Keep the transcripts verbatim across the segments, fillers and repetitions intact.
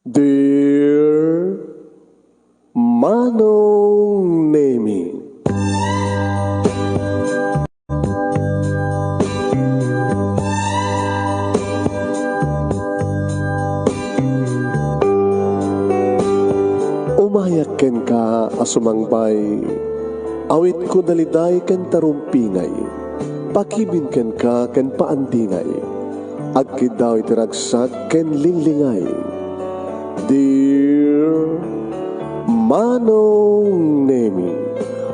Dear Manong Nemi. Umayak kenka a sumangbay, awitko daliday ken tarumpingay, pakibin kenka ken paandingay, agkiddaw iti ragsak ken linglingay. Dear Manong Nemi,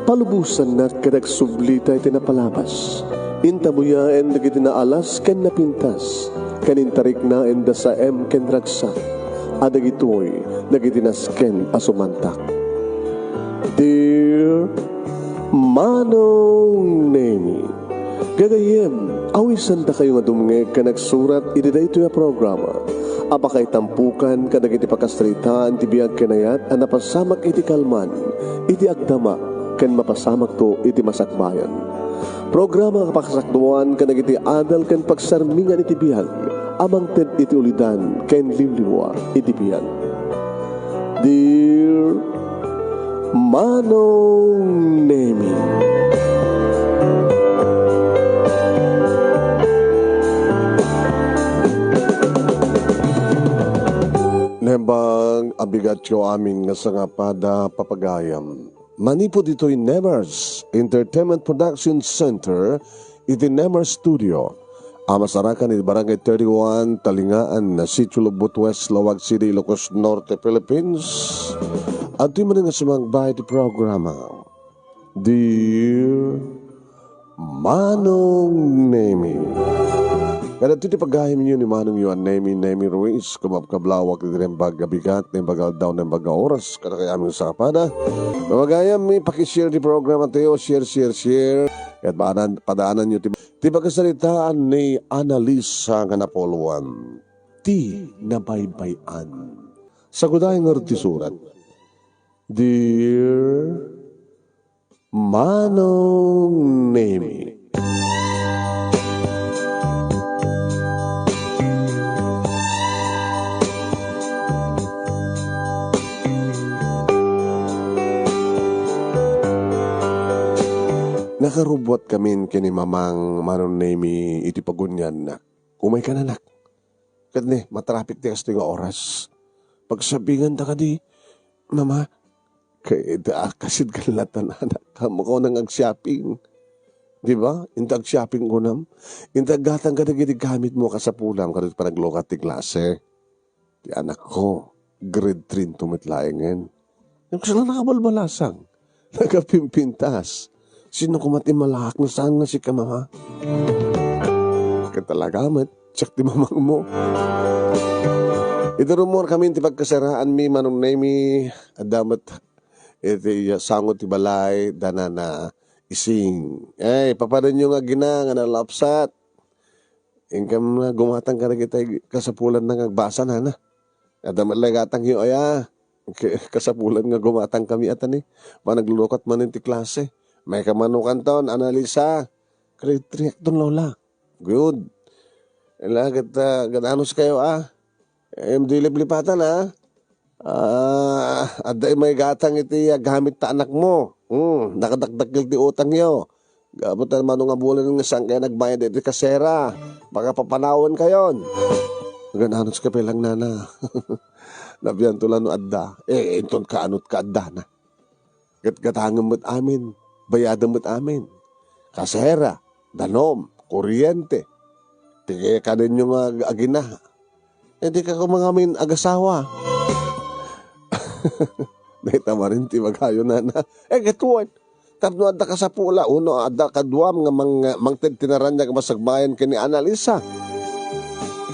palubosannak ket agsublita iti napalabas. Intabuyaen dagiti naalas ken napintas, ken intariknaenda saem ken ragsak, a dagitoy dagiti nasken a sumantak. Dear Manong Nemi, gagayyem, awisandakayo nga dumngeg ken agsurat iti daytoy a programa a pakaitampukan kadagiti pakasaritaan ti biag ken ayat a napasamak iti kalman, iti agdama, ken mapasamakto iti masakbayan. Programa nga pakasakduan kadagiti adal ken pagsarmingan iti biag a mangted iti ulidan ken limlimua iti biag. Dear Manong Nemi. Nembag a bigatyo amin nga sangapada, papagayam. Manipud ditoy Nemers Entertainment Production Center, iti Nemers Studio, a masarakan iti Barangay thirty-one, Talingaan, Sitio Lubot West, Laoag City, Ilocos Norte, Philippines. Adtoy manen nga sumangbay iti programa, Dear Manong Nemi. Kadagiti pagayamyo ni Manongyo a Nemi, Nemi Ruiz, kumabkablawak iti naimbag a bigat, naimbag a aldaw, naimbag a oras, kadakayo amin sangapada. Mamagayam, ipakishare ti programa tayo, share, share, share. Ket paanan-, padaananyo ti, ti pakasaritaan ni Annalisa nga napuluan, Ti Nabaybay-an. Sagudayo ngarud ti surat. Dear Manong Nemi. Nakarubbuat kamin ken ni Mamang Manong Nemi iti pagunianna. Umayka, anak. Ket ne, matraffic ti kastoy nga oras. Pagsabinganta kadi, Mama, ket, ah, kasid kan latan, anak, ammoka unay nga ag-shopping. Di ba? Inta ag-shopping kunam. Inta aggatang kadagiti gamitmo, kasapulam, kadagiti panaglukat ti klase. Ti anakko, grade three to met laengen. Ngem kasla nakabalbalasang, nakapimpintas. Sino koma ti malaak no saan nga sika, Mama? Ket talaga met, siak ti mamangmo. Iti rummuarkamin ti pagkasaraanmi, Manong Nemi, adda met iti sango ti balay, da Nana Ising. Ay, papanenyo nga agina nga nalapsat. Inkam nga gumatang kadagiti kasapulanna nga agbasa, Nana. Adda met la gatangyo aya. Ke-, kasapulan nga gumatang kami, ata ni, panaglukat manen ti klase. Mayka manukanton, Annalisa. Grade three akton, Lola. Good. Ala, ket, ah, gadanos kayo, ah. Em, di liplipatan, ah. Ah, adda may gatang iti, ah, gamit ta anakmo. Hmm, nakadakdakkel ti utangyo. Gapu ta mano nga bulan nga saan kayo nagbayad iti kasera, makapapanawen kayon. Gananos ka pelang, Nana. Nabianto la no adda. Eh, inton kaanot ka adda na. Gatgatangem met amin, bayadem met amin. Kasera, danum, kuryente. Ti kadenyo nga ag-, agina. Eh, di ka koma ngamin agasawa. Dayta manen ti ibagayo, Nana. Eh, ket wen, tapno adda kasapula, uno, adda kaduam nga mang-, mangted ti naraniag a masakbayan ken ni Annalisa.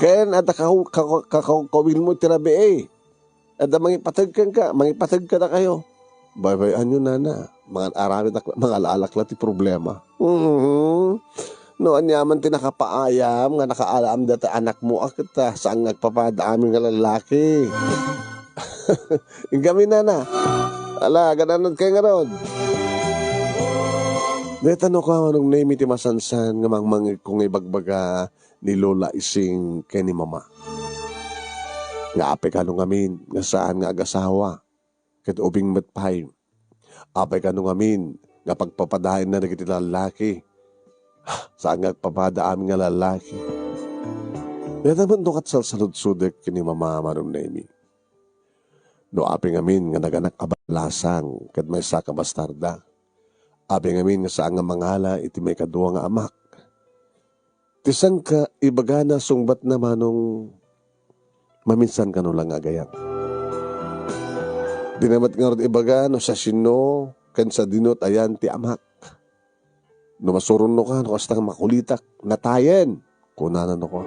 Ken adda ka-, ka-, ka-, kakawkawilmo iti rabii. Adda mangipateg kenka, mangipateg kadakayo. Baybay-anyo, Nana. Mangan-aramid ak-, mangalaalak la ti problema. Mhm. No aniaman ti nakapaayam nga nakaalaam data anakmo a ket, ah, saan nga agpapada amin nga lallaki. Inggami, Nana. Ala, gananad kay ngarud. Deta no ka, Manong Nemi, ti masansan nga mangmangegko nga ibagbaga ni Lola Ising ken ni Mama. Apay kano ngamin nga saan nga agasawa, ket ubing met pay? Apay kano ngamin nga pagpapadaenna dagiti lallaki, saan nga agpapada amin nga lallaki? Dayta met no ket salsaludsodek ken ni Mama, Manong Nemi. No apay ngamin nga naganak a balasang ket maysa ka bastarda, apay ngamin nga saan nga mangala iti maikadua nga amak? Ti sangka ibagana sungbatna, Manong, maminsan kano lang nga agayam. Dina met ngarud ibaga no siasino ken sadino ti ayan ti amak. No masuronnoka, no kasta nga makulitak, natayen, kunana no ko.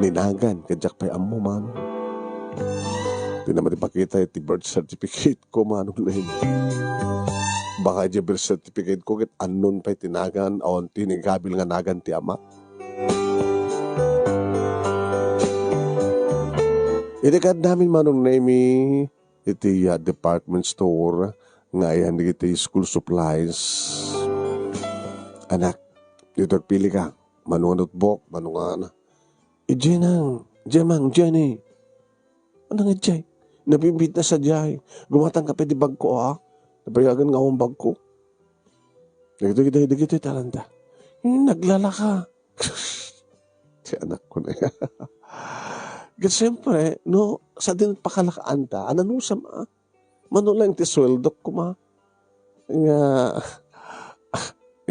Ninagan, ket diak pay ammo, Manong. Dina met ipakita iti birth certificate ko, Manong Leng. Baka idiay birth certificate ko, ket unknown pay ti nagan, awan ti nagabil nga nagan ti ama. Idi kaaddamin, Manong Nemi, iti, ah, department store nga ayan dagiti school supplies. Anak, dito agpili ka. Mano nga notebook, mano nga na. Idiay nang, idiay mang, idiay ni. Ano nga idiay? Nabimbit na sadiay. Gumatang ka pay di bagko, ha? Nabayagan nga akong bagko. Dagito, dagito, dagito, talanta. Yung naglalaka. Si anak ko na yan. Ket siyempre, no, sa din pakalakaanta, ananusam, ah? Mano lang ti sueldok koma. Nga,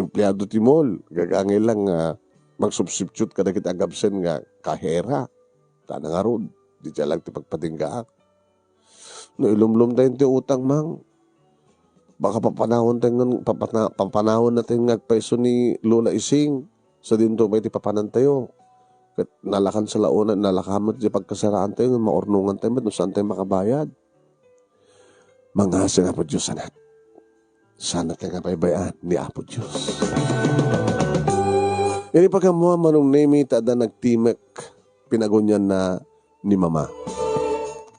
empleyado ti mall. Gagangay lang nga magsubstitute kadagiti agabsen nga kahera. Ta nangarud, di lang ti pagpatinggaak. No ilumlom tayo ti utang, Mang. Baka papanawon tayo ngan, papana-, papanawon na tayo nga agpaiso ni Lola Ising. Sa dinto pay ti papanan tayo. Ket nalakan sa laona, nalakan met ti pagkasaraan tayo, nga maurnongan tayo met no saan tayo makabayad. Mangasing Apo Dios, anak. Sana tayo nga paybayan ni Apo Dios. Ini pagkamuha, Manong Nemi, ta adda nagtimek, pinagunyan na ni Mama.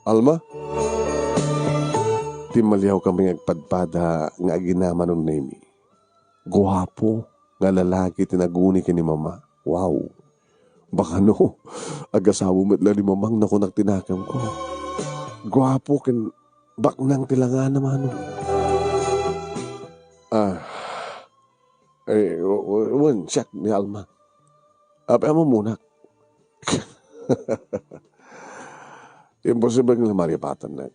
Alma, ti maliaw kami nga agpadpada nga agina, Manong Nemi. Guapo nga lalaki ti naguni ken ni Mama. Wow. Baka no, agasawa met la ni Mamang nakunak ti nakemko. Guapo ken baknang ti langana, Manong. Ah, eh, w-, w-, wen, siak ni Alma. Apay a mumunak. Imposible nga maripatan na.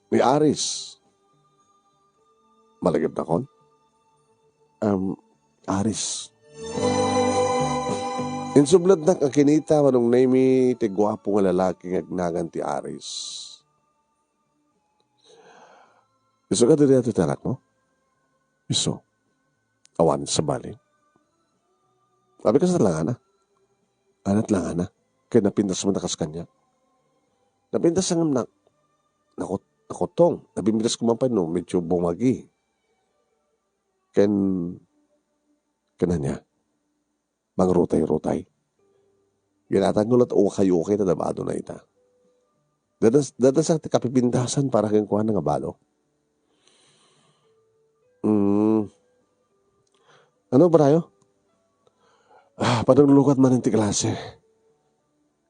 Ni Aris. Malagipnakon? Um, Aris. Insubladnak a kinita, Manong Nemi, ti guapo nga lalaki nga agnagan ti Aris. Isu kadi daytoy ti anakmo? Isu. Awan sabali. Abi, kasta langana. Anat langana. Kay napintas man a kas kaniak. Napintas ngem na-, nakut-, nakutong. Napintas ko man pay no, medyo bumagi. Ken, ken ania, mangrutay-rutay. Ginatangko la't ukay-ukay ta dabado na ita. Dadas-, dadasak ti kapipintasan para kenkuana nga balo. Mm. Ano, Brayo? Ah, panaglukat man ti klase.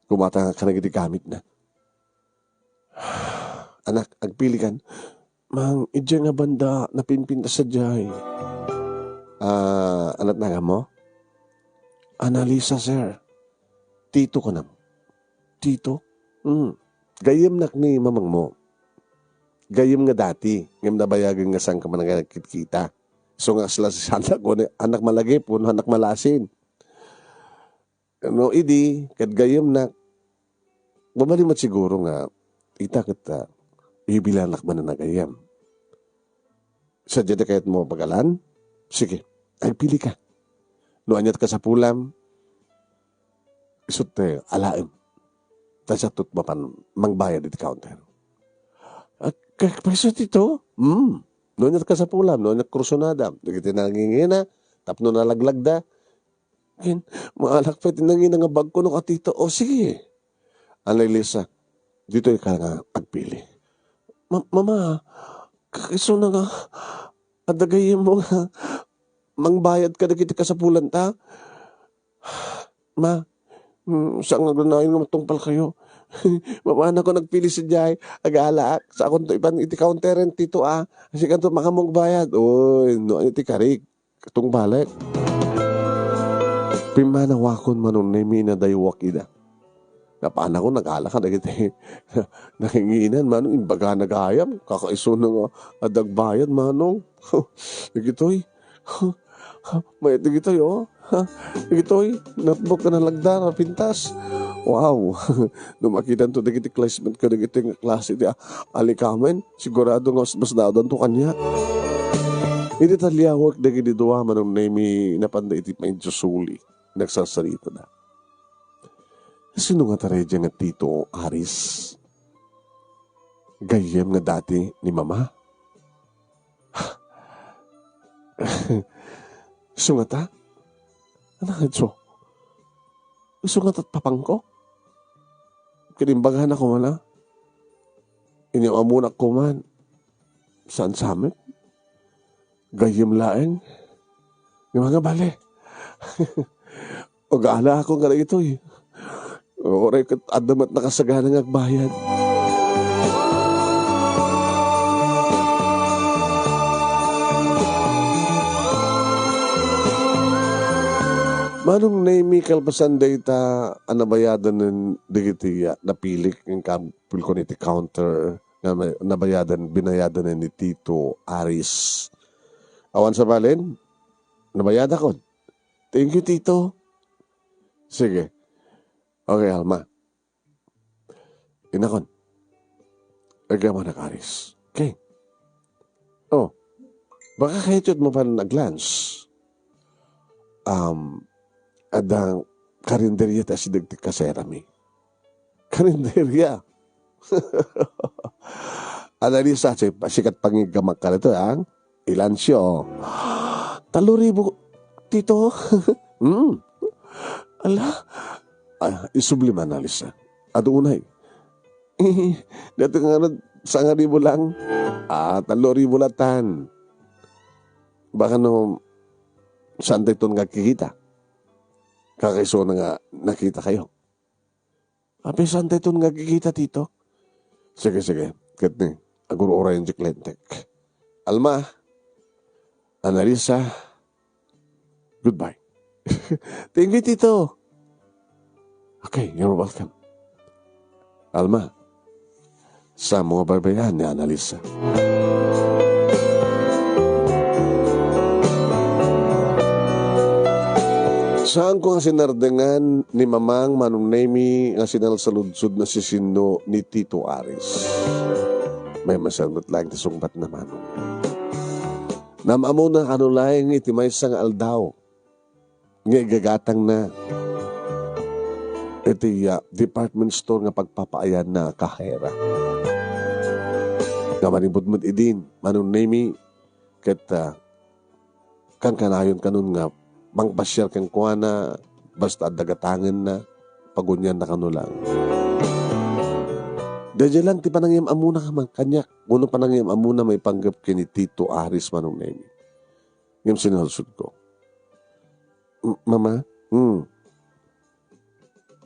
Kumatangak ka na iti gamit na. Anak, agpili kan. Mang, idiay nga banda, napinpintas sadiay. Ah, anat na mo? Annalisa, sir. Tito ka nam. Tito? Hmm. Gayyemnak ni mamangmo. Gayyem nga dati, ngem nabayagen nga saan ka man nga nagkitkita. So nga sila si anak, anak malagip, wenno anak malasin. No idi, ket gayyemnak, mabalin met siguro nga ita ket, ah, ibilanak man a nagayyem. Sadiay ti kayatmo a pagalan? Sige, agpili ka. No aniat kasapulam, isut ti alaem. Ta siak ti mapan mangbayad iti counter. Ah, ka-, paiso ti to? Hmm. No aniat kasapulam, no aniat kursunadam, dagiti nangingina, tapno nalaglagda, Ken, maalak pay ti nangina nga bagko no katita. O, sige. Annalisa, ditoy ka nga agpili. Ma-, Mama, ka-, kaisuna nga, adda gayyemmo nga mangbayad kadagiti kasapulanta? Ma, mm, saan nga agnanayon nga matungpal kayo? Mapanakon agpili sadiay, agalaak. Saankonto ipan iti counteren, Tito, a. Sikanto makammo'g bayad. Uy, no, iti karik. Tungbalik. Pimmanawakon, Manong Nemi, nadaywak ida. Napanakon, nagala kadagiti nanginginan, Manong, imbagana gayam, kakaisuna nga adda agbayad, Manong. Dagitoy. Mayat dagitoy, oh. Dagitoy, notebook nga nalagda, napintas. Wow. No makitanto dagiti classmate ko, dagitoy nga klase ti, ah, alikamen, sigurado nga mas, mas dadanto kaniak. Idi taliawek dagiti dua, Manong Nemi, napanda iti painsasuli. Nagsarsarita da. Sino nga taredia nga Tito Aris? Gayyem nga dati ni Mama? Isu ngata? Ania isu? Isu ngata ti papangko? Ket imbagana koma, inyam-amonak koma, saan sa amin? Gayyem laeng. Nga mga bale. Agalaakon kadagitoy. Uray ket adda met nakasagana nga agbayad. Manong Nemi, kalpasan dayta a nabayadan dagiti, ah, napilik nga kampilkon iti counter nga may-, nabayadan, binayadan ni Tito Aris. Awan sa balen, nabayadakon. Thank you, Tito. Sige. Okay, Alma. Inakon. Agamanak, Aris. Okay. Oh, baka kayat mapan ag-lunch. Um, adda karinderya ti asideg ti kaserami. Karinderya. Analisa, si-, sikat pangiggamak ka nito, ha? Ilancio. Tallo ribu, Tito. Hmm. Ala. Ah, isubli man, Analisa. Adu unay. Dati nga na, sangaribu lang. Ah, tallo ribu latan. Baka no, saan tayo nga kikita? Kakaisuna nga nakita kayo. Apay, saan tayo nga kikita, Tito? Sige, sige. Ket ni, agur-urayen ti klientek. Alma, Analisa, goodbye. Thank you, Tito. Okay, you're welcome. Alma, sa mga baybayan ni Analisa. Saan ko nga sinardengan ni Mamang Manong Nemi nga sinalsaludsod na sisinno ni Tito Aris. May masalmut lang ti sungbat na, Manong. Nam-amuna kano laeng iti maysa nga aldaw nga igagatangna iti, ah, department store nga pagpapaayanna a kahera. Nga manipud met idin, Manong Nemi, ket, ah, kankanayon kanon nga mangpasiar kenkuana, basta adda gatangenna, pagunianna kano lang. Daydiay lang ti panangiyam-amuna man kaniak, wenno panangiyam-amuna maipanggep ken ni Tito Aris, Manong Nemi. Ngem sinalsudko. "M-, Mama, hmm.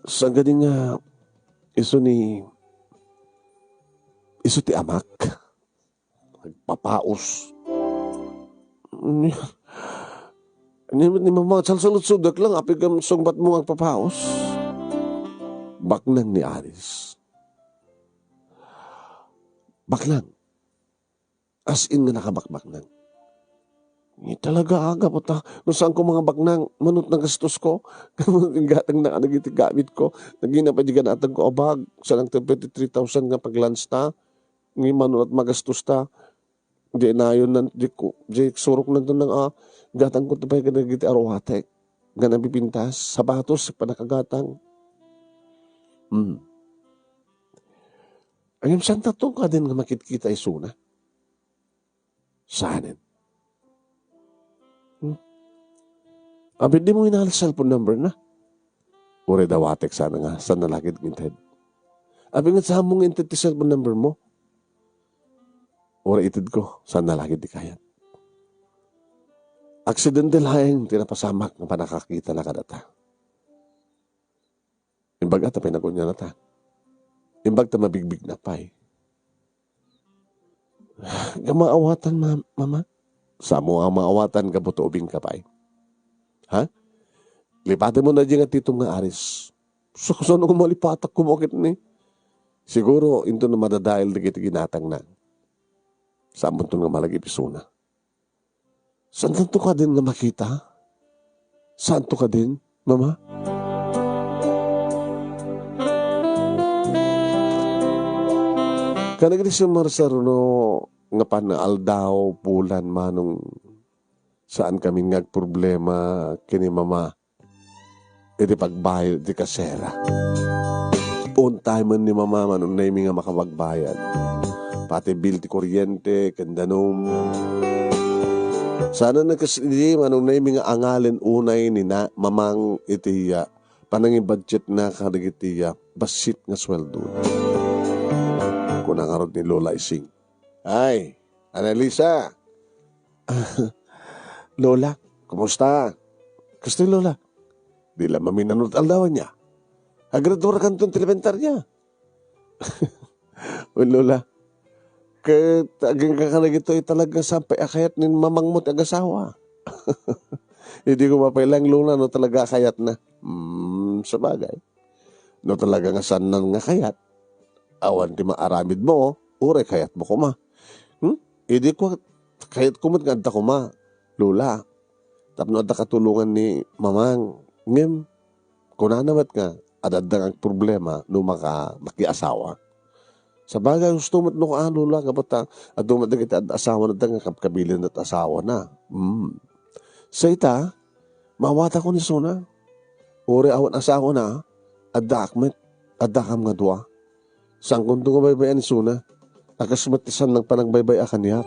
Saan gadi nga isu ni, isu ti amak? Nagpapaus." Ni, ni, ni Mama, salsaludsodak lang, apay ngem sungbat mo nga agpapaus? Baknang ni Aris. Baknang. As in nga nakabakbaknang. Ni talaga, aga po ta. No saan ko mga baknang, manut na gastos ko. Gatang na kadagiti gamit ko. Nagina pa di ganatag ko abag. Sa lang thirty-three thousand nga pag-lunch ta. Ni manut magastos ta. Di nayon nan, di ko, di surok nan to nang, ah, gatang ko tapay kadagiti aruatek. Nga napipintas, sapatos, panakagatang. Hmm. Ayam, saan ta to, kadin nga makitkita isuna? Saanen? Hmm? Abi, di mo inal cellphone number na? Uray dawatek sana nga, saan nalakid inted? Abi nga, saan mo nga inted ti cellphone number mo? Uray ited ko, saan nalakid ti kayat? Aksidente laeng ti napasamak nga panakakita na kadata. Imbaga ta pinagunyan na ta. Imbag ta mabigbignak pay. Nga maawatan, ma-, mama? Samo a maawatan gapu ta ubingka pay. Ha? Lipatem mo na diay nga titom nga aris. Sa kasano nga malipatak koma ket ni? Siguro, inton madadael dagiti ginatangna. Saanton nga malagip isuna. Saanto kadin nga makita? Saanto kadin, mama? Kadagiti sumursuruno nga pannaaldaw, bulan, manong saan kami nga agproblema ken ni mama iti pagbayad iti kasera. On time ni mama, manong naymi nga makapagbayad. Pati bill ti kuryente, ken danum. Saan a kas idi, manong naymi nga angalen unay ni na-, mamang iti, ah, panangibudgetna kadagiti, ah, bassit nga sueldo. Kuna ngarud ni Lola Ising, "Ay, Annalisa!" "Lola, kumusta?" "Kastoy, Lola?" "Di la maminanot aldawan niya. Agraduarakanton ti elementaria." "Wen, Lola, ket agingga kadagitoy talaga saan pay a kayat ni mamangmo ti agasawa." "Idi koma pay laeng, Lola, no talaga a kayatna." "Hmm, sabagay. No talaga nga saanna nga kayat, awan ti maaramidmo, uray kayatmo koma." Hmm? Idi kua, kayatko met nga adda koma, Lola, tapno adda katulongan ni mamang. Ngem, kunana met nga, ad-adda nga agproblema no maka-, makiasawa. Sabagay, husto met no, ah, Lola, gapu ta adu met dagiti ad-, asawa nadda nga kabkabilin dat asawana. Hmm. Sa ita, maawatakon isuna. Uray awan asawana, addaak met, addakam nga dua. Saankonto nga baybay-an isuna. A kas met ti saan nagpanagbaybay a kaniak.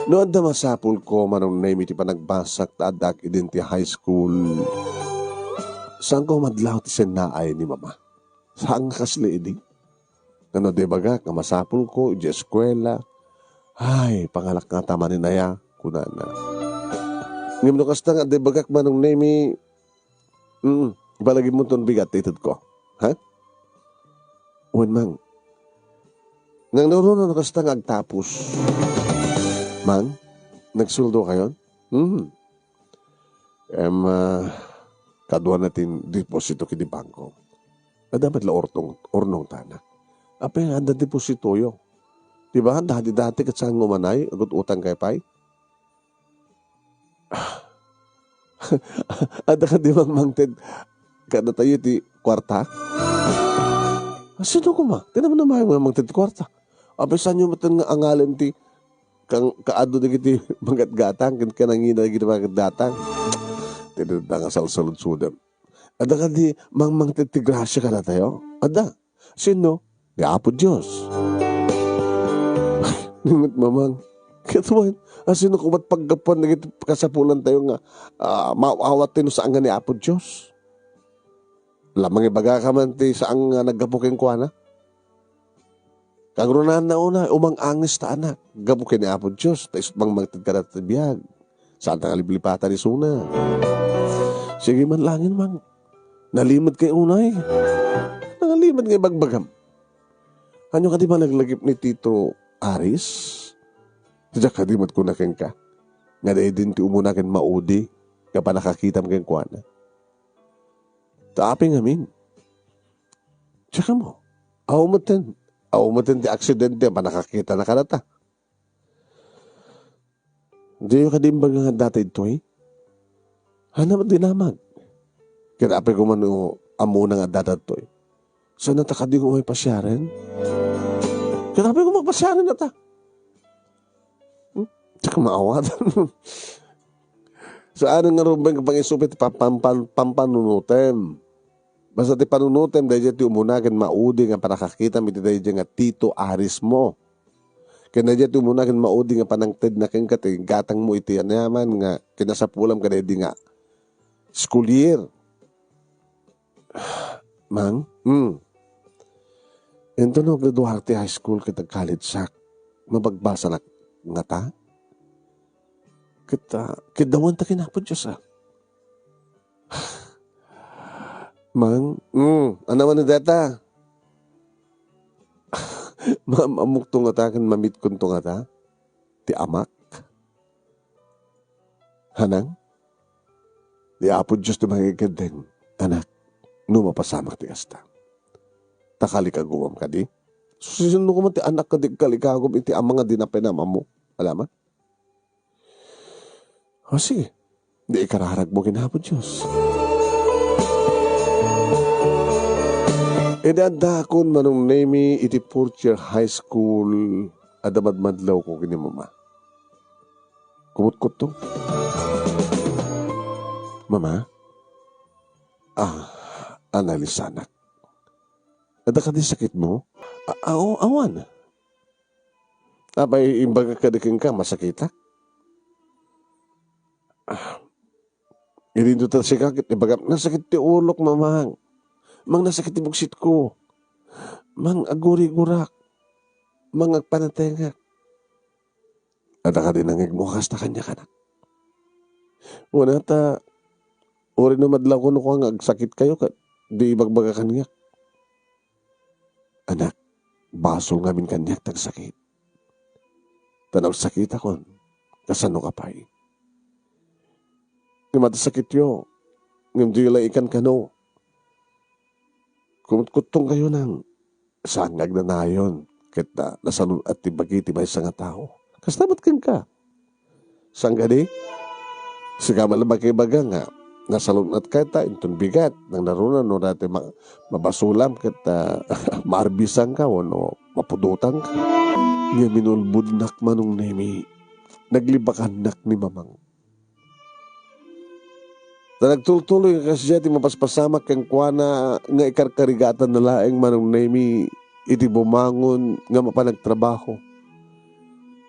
No adda masapulko, manong naymi ti panagbasak ta addaak idin ti high school. Saanko madlaw ti sennaay ni mama. Saan nga kasla idi? Ngano adda ibagak nga masapulko idiay eskuela? Ay, pangalak nga ta manen aya, kunana. Ngem no kasta nga adda ibagak, manong naymi, mm, ibalagimmonton bigat ti itedko. Ha? Wen, mang. Nang no, no, no, no, kasta nga agtapos. Mang, nagsueldo kayon? Hmm. Em, ah, kaduana ti deposito iti bangko. Adda met la urtong, urnongtana. Apay nga adda depositoyo? Di ba, dati-dati ket saan nga umanay, agut-utang kay pay? Adda kadi mangmangted kadatayo ti kuarta? Sino koma? Ti namnamayo nga mangted ti kuarta. Apay, saanyo met nga angalen ti kang-, kaadu dagiti manggatgatang, ken kanangina dagiti manggatgatang? Ti dadda nga salsaludsodem. Adda kadi mangmangted ti grasia kadatayo? Adda. Sino? Ni Apo Dios. Ni met mamang. Ket wen, a sino koma ti paggapuan dagiti kasapulantayo nga, ah, maaw-awat ti no saan nga ni Apo Dios? La, mangibagaka man ti saan nga naggapu kenkuana? Kagrunaanna unay, umang-angis ta anak, gapu ken ni Apo Dios, ta isut' mangted kadata ti biag. Saanta nga liplipatan isuna. Sige man laeng, mang. Nalimed kay unay. Nalimed nga ibagbagam. Ania kadi managlagip ni Tito Aris? Diak kadi met kuna kenka, nga daydi ti umuna ken maudi nga pannakakitam kenkuana. Ta apay ngamin? Diak ammo. Aw metten, aw metten ti aksidente a pannakakitana kadata. Diyo kadi imbaga nga adda daytoy? Ania met dinamag? Ket apay koma no ammona nga adda daytoy? Saan ta kadi nga umay pasiaren? Ket apay koma pasiaren ta? Hmm? Diak maawatan. Saan nga rumbeng pangisupit ti pampan-, pampanunotem. Basta ti panunotem, daydiay ti umuna ken maudi nga pannakakitam iti daydiay nga Tito Aris mo. Ken daydiay ti umuna ken maudi nga panangtedna kenka ti gatangmo iti aniaman nga kinasapulam kadaydi nga school year. Mang? Hmm. Inton no graduaak ti high school ket ag-collegeak, mabagbasanak ngata? Ket, ah, kiddawenta ken Apo Dios, ah. Mang, mm, ania man dayta? Maam-ammokto ngata ken mamitkonto ngata ti amak? Hanang? Ni Apo Dios ti mangikeddeng, anak, no mapasamak ti kasta. Ta kalikagumam kadi? Sino koma ti anak kadi kalikagum iti ama nga di napainam-ammo? Alaman? O, sige. Di ikararagmo ken Apo Dios. Idi addaakon, Manong Nemi, iti fourth year high school, adda madmadlawko ken ni Mama. Kumutkutto. Mama? Ah, Annalisa, anak. Adda kadi sakitmo? A-, aw-, awan. Apay, imbagak kadi kenka, masakitak? Ah, idinto ta sika ket ibagam, nasakit ti ulok, Mamang. Mang, nasakit ti buksitko. Mang, agurigurak. Mang, agpanatengak. Adda kadi nangngegmo a kasta kaniak, anak? Wen, ta, uray no madlawko no kua nga agsakitkayo, ket di ibagbaga kaniak. Anak, basol ngamin kaniak ti agsakit. Ta no agsakitakon, kasanoka pay? Ngem adda sakityo, ngem diyo la ikankano. Kumutkuttonkayo, nang, saan nga agnanayon, ket na-, nasalun-at ti bagi ti maysa nga tao. Kasta met kenka. Saan kadi? Sika met la makaibaga nga nasalun-atka ita, inton bigat, nangngaruna no daytoy ma-, mabasolam ket, ah, maarbisanka wenno mapudotanka. Ngem inulbodnak, Manong Nemi, naglibakannak ni Mamang. Ta nagtultuloy nga kasdiay ti mapaspasamak kenkuana nga ikarkarigatanna laeng, Manong Nemi, iti bumangon nga mapan agtrabaho.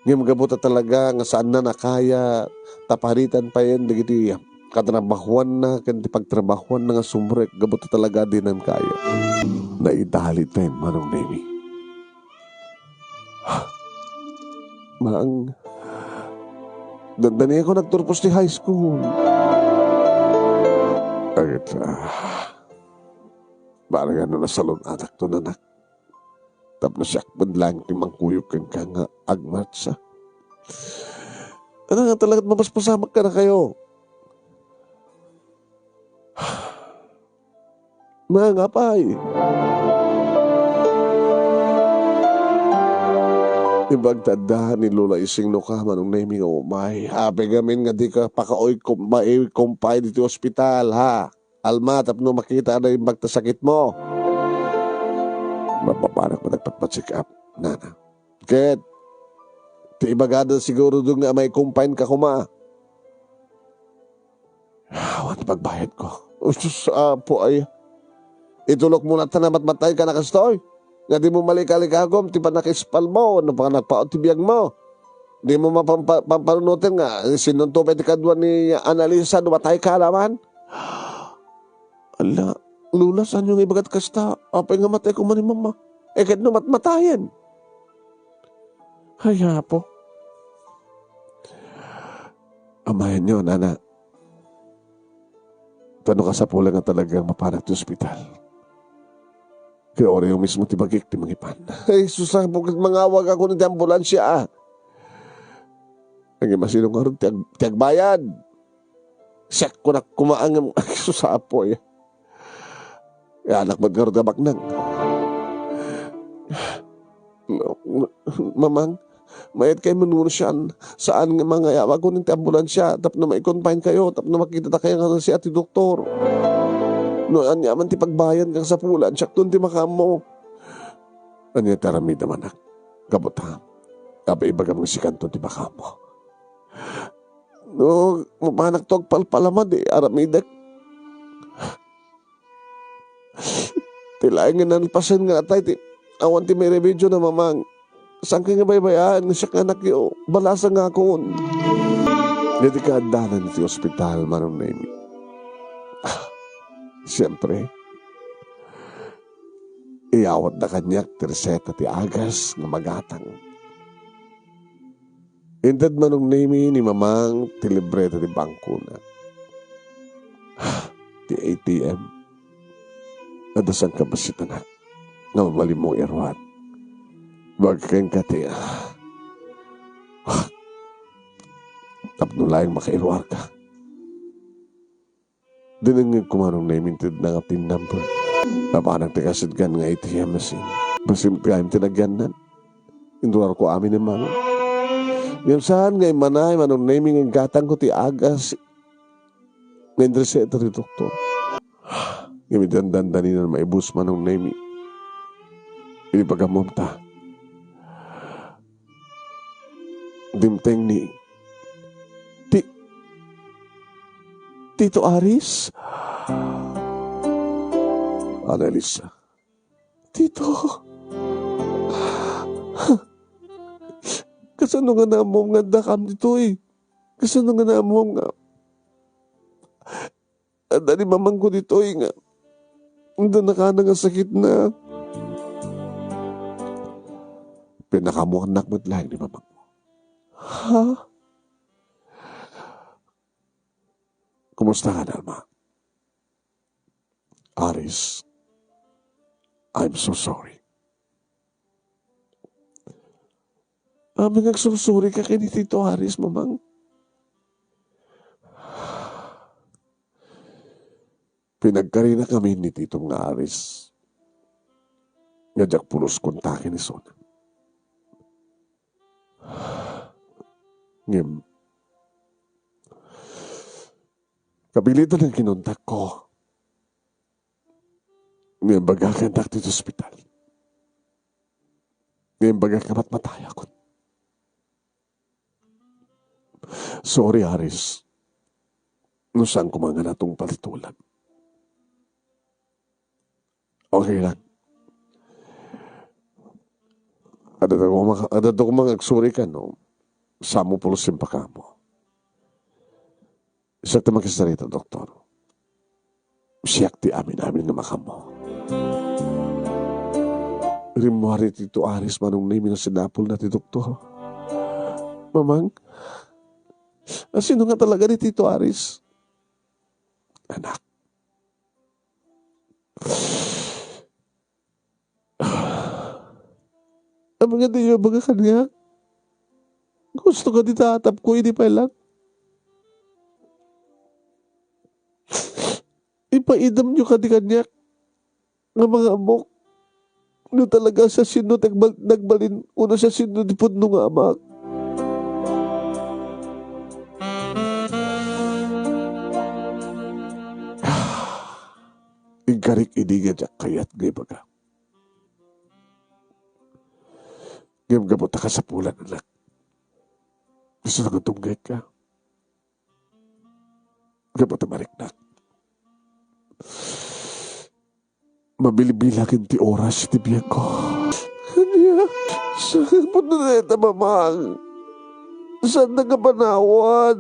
Ngem gapu ta talaga nga saanna nakaya, ta paritan payen dagiti katrabahuanna ken ti pagtrabahuanna nga sumrek gapu ta talaga dinan kaya. Naidaliten, Manong Nemi. Mang, dandaniakon agturpos ti high school. Ay, ah, barga no nasalun-atakto, anak. Tapno siak met laeng ti mangkuyog kenka nga agmartsa. Ania nga talaga ti mapaspasamak kadakayo? Mangapay. Imbag ta adda ni Lola Ising no ka, Manong Nemi, nga umay. Apay ngamin nga dika pakauykom-, mauykompay ditoy ospital, ha? Alma, tapno makita na imbag ta sakitmo. Mapapanak man nagpatpat-check up, nana. Ket, ti ibagada siguro dun nga mauykompaynka koma. Awan ti pagbayadko. Usus, Apo ay. Itulokmo latta a matmatayka a kastoy. Nga dimo malikalikagum ti pannakaisbalmo wenno pannakapaut ti biagmo. Dimo mapampa-, pampanunoten nga sinonto pay ti kadua ni Annalisa no matayka alaman. Ala, Lola, saanyo nga ibagat kasta? Apay nga matay koma ni Mama? E, ket no matmatayen? Ay, Apo. Amayenyo, nana. Ta no kasapulan nga talagang mapanak ti ospital, ket uray mismo ti bagik ti mangipan. Ay, sus, Apo, ket mangawagakon iti ambulansia, a. Ngem asino ngarud ti ag-, ti agbayad? Siak kunak koma ngem, ay, sus, Apo, ay. Anak met ngarud a baknang. Mamang, mayat kay manunusian. Saan nga mangayawagkon iti ambulansia tapno maikonpaynkayo, tapno makitadakayo nga siak ti doktor. No aniaman ti pagbayad nga kasapulan, siakton ti makaammo. Ania ti aramidem, anak? Gapu ta, apay ibagam nga sikanto ti makaammo. No, mapanakto agpalpalama, di aramidek. Ti laeng nga nalpasen nga atay ti awan ti mairemedio na, Mamang. Saan kay nga baybayaan nga siak nga anakyo, balasangakon. Daydi kaaddanan iti ospital, Manong Nemi. Ah, siempre, iyawatda kaniak ti reseta ti agas nga magatang. Inted, Manong Nemi, ni Mamang ti libreta ti bangkona. Ti A T M. Adda sangkabasitanak nga mabalinmo nga iruar. Ibaga kenka ti, ah, ah, tapno laeng makairuarka. Dinengngeg koma, Manong Nemi, ti nangapin number. Napanak ti kasidkan nga A T M machine. Bassit gayam ti nagyannan. Inruarko amin immano. Ngem saan nga immanay, Manong Nemi, nga inggatangko ti agas nga inreseta ti doktor. Ngem idi dandaninan maibus, Manong Nemi, idi pagammom ta, dimteng ni Ti-, Tito Aris? Annalisa. Tito. Kasano nga naammom nga addakam ditoy? Kasano nga naammom nga adda ni mamangko ditoy nga adda nakana nga sakitna? Pinakaammoannak met laeng ni mamangmo. Ha? Kumusta ka, Alma? Aris, I'm so sorry. Amin nga agsursuri ka ken ni Tito Aris, Mamang. Pinagkarina kami ni Titom nga Aris nga diak pulos kontaken isuna. Ngem, kapilitan nga kinontakko. Ngem, imbaga kennak ti ospital. Ngem, imbaga nga matmatayakon. Sorry, Aris. No saan koma nga natungpal ti tulad. Okay lang. Adda koma, adda koma nga agsurika no saanmo pulos impakaammo. Siak ti makisarita, doktor. Siak ti amin-amin nga makaammo. Rimmuar ni Tito Aris, Manong Nemi, nga sinapulna ti doktor. Mamang, asino nga talaga ni Tito Aris? Anak. Amangan diyo ibaga kaniak? Gusto kadi ta atapko idi pay lang? Ipaidemyo kadi kaniak nga mga ammok no talaga siasino ti agbal-, nagbalin, wenno siasino ti pudno nga amak. Inkarik idi nga diak kayat nga ibaga. Ngem gapu ta kasapulan, anak, gusto nga dumngegka. Gapu ta mariknak, mabilbilagen ti oras iti biagko. Ania? Saan pudno dayta, Mamang? Saannak a panawan?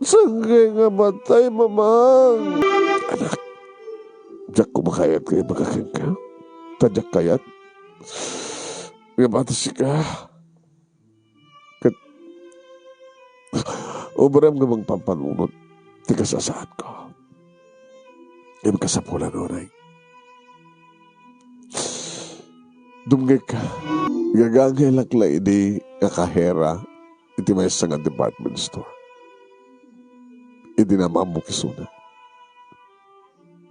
Saan kaya nga matay, Mamang? Anak, diak koma kayat nga ibaga kenka. Ta diak kayat nga mapatay sika. Ket ubrem nga mangpampanunot ti kasasaadko. Ngem kasapulan unay. Dumngegka. Gagangelak la idi nga kahera iti maysa nga department store. Idi naammoak isuna.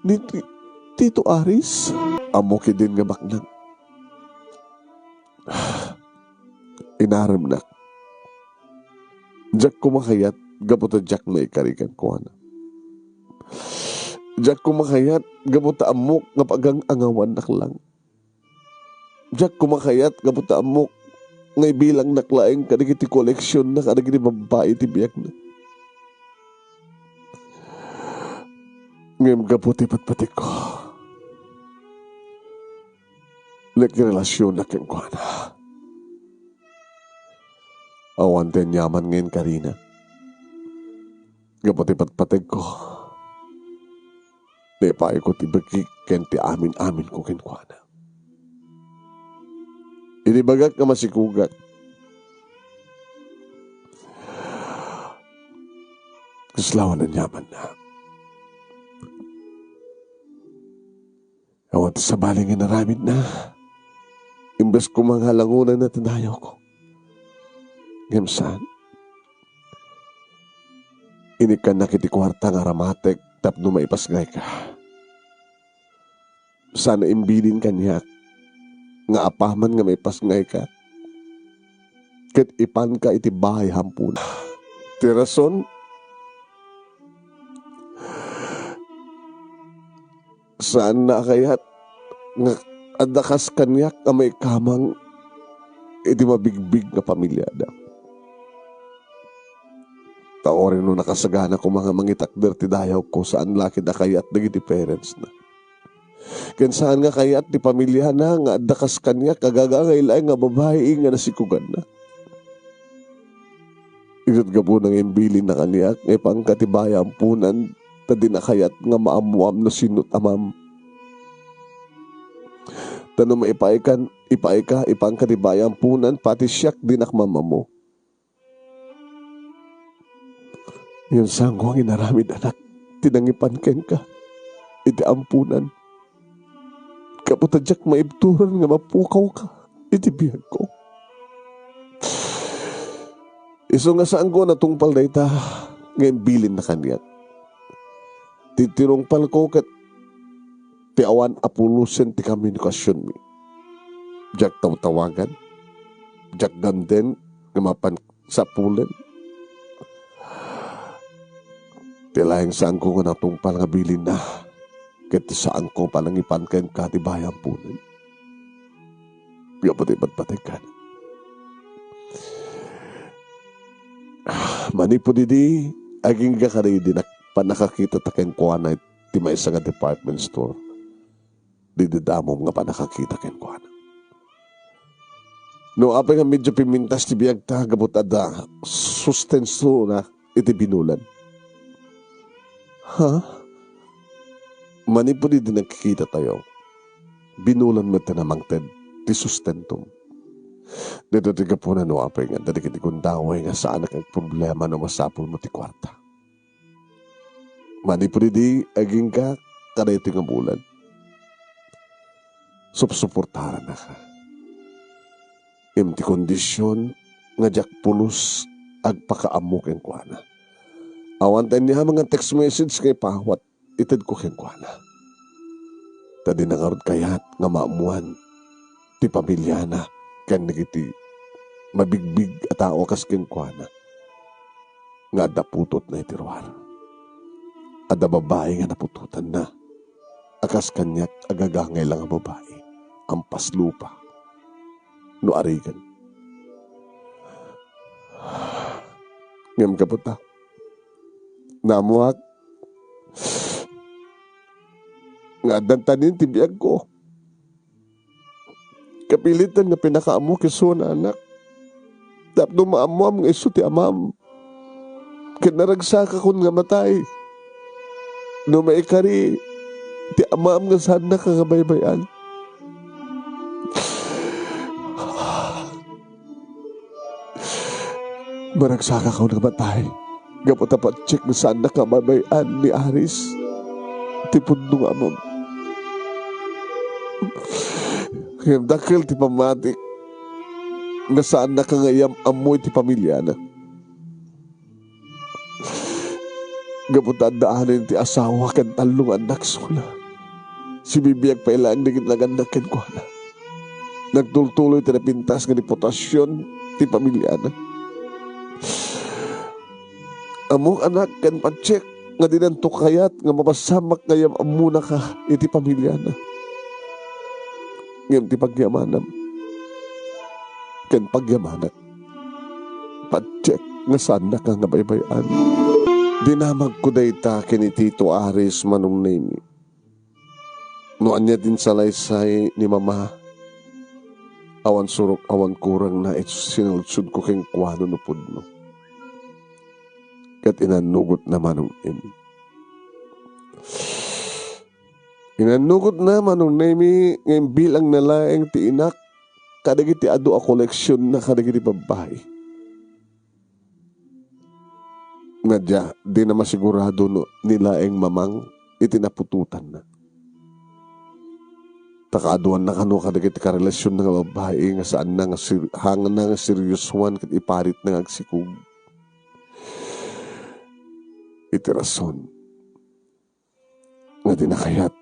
Ni Ti-, Tito Aris? Ammok idin nga baknang. Inaremnak. Diak koma kayat gapu ta diak naikari kenkuana. Diak koma kayat gapu ta ammok nga pagang-angawannak lang. Diak koma kayat gapu ta ammok nga ibilangnak laeng kadagiti koleksionna kadagiti babbai ti biagna. Ngem gapu ti patpategko, nakirelasyonak kenkuana. Awan ti aniaman nga inkarinak. Gapu ti patpategko, naipayko ti bagik ken ti amin-aminko kenkuana. Idi ibagak nga masikugak, kasla awan aniamanna. Awan ti sabali nga inaramidna. Imbes koma nga langonanna ti dayawko. Ngem saan. Inikkannak iti kuarta nga aramatek tapno maipasngayka. Saan a imbilin kaniak nga apaman nga maipasngayka, ket ipanka iti balay a amponan. Ti rason, saanna a kayat nga adda kas kaniak a maikamang iti mabigbig nga pamiliada. Ta uray no nakasagana koma nga mangitakder ti dayawko, saan la ket a kayat dagiti parentsna. Ken saan nga kayat ti pamiliana nga adda kas kaniak a gagangay laeng nga babai nga nasikoganna. Ket gapuna nga imbilinna kaniak nga ipanka ti balay a amponan, ta dina kayat nga maammoam no sino't amam. Ta no maipaaykan, ipaayka, ipanka ti balay a amponan, pati siak dinak maammo. Ngem saanko nga inaramid, anak, ti nangipan kenka iti amponan. Gapu ta diak maibturan nga mapukawka iti biagko. Isu nga saanko a natungpal dayta nga imbilinna kaniak. Ti tinungpalko ket ti awan a pulosen ti komunikasionmi. Diak tawtawagan, diak ganden nga mapan sapulen. Ti laeng saanko nga natungpal nga bilinna, ket ti saanko a nangipan kenka ti balay a amponan. Gapu ta ipatpategka. Manipud idi, agingga kadaydi nak-, pannakakitata kenkuana iti maysa nga department store. Didamdamam nga pannakakita kenkuana. No apay nga medyo pimintas ti biagta gapu ta adda sustensona iti binulan. Ha? Manipud idi nagkikitatayo, binulan met ti namangted ti sustentom. Daytoy ti gapuna no apay nga adda dagiti gundaway nga saanak agproblema no masapulmo ti kuarta. Manipud idi, agingga kadaytoy nga bulan. Supsuportarannaka. Ngem ti kondision nga diak pulos agpakaammo kenkuana. Awan ta aniaman nga text message nga ipawat itedko kenkuana. Ta dina ngarud kayat nga maammoan ti pamiliana ken dagiti mabigbig a tao a kas kenkuana nga adda putotna iti ruar. Adda babai nga naputotanna a kas kaniak a gagangay la nga babai, ampas lupa no arigan. Ngem gapu ta naammoak nga addan tanin ti biagko. Kapilitan nga pinakaammo isu, anak. Tapno maammoam nga isu ti amam. Ket naragsakakon nga matay. No maikari ti amam nga saannaka nga baybay-an. Maragsakakon nga matay gapu ta patiek nga saannaka nga baybay-an ni Aris ti pudno nga amam. Ngem dakkel ti pammatik nga saannaka nga iyam-ammo iti pamiliana. Gapu ta adda anen ti asawa ken tallo nga annak isu. Sibibiag pay laeng dagiti nagannak kenkuana. Nagtultuloy ti napintas nga reputasion ti pamiliana. Ammok, anak, ken patiek nga dinanto kayat nga mapasamak nga iyam-ammonaka iti pamiliana. Ngem ti pagyamanam ken pagyamanak, patiek nga saannaka nga baybay-an. Dinamagko dayta ken ni Tito Aris, Manong Nemi. No ania ti insalaysay ni Mama, awan surok, awan kurangna iti sinaludsodko kenkuana no pudno. Ket inannugotna, Manong Nemi. Inannugotna, Manong Nemi, nga imbilangna laeng ti inak kadagiti adu a koleksionna kadagiti babbai. Nga dia, dina masigurado no ni laeng Mamang iti naputotanna. Ta kaaduanna kano kadagiti karelasionna nga babbai nga saanna nga ser-, hangna nga seriosoan ket iparitna nga agsikog. Iti rason nga dina kayat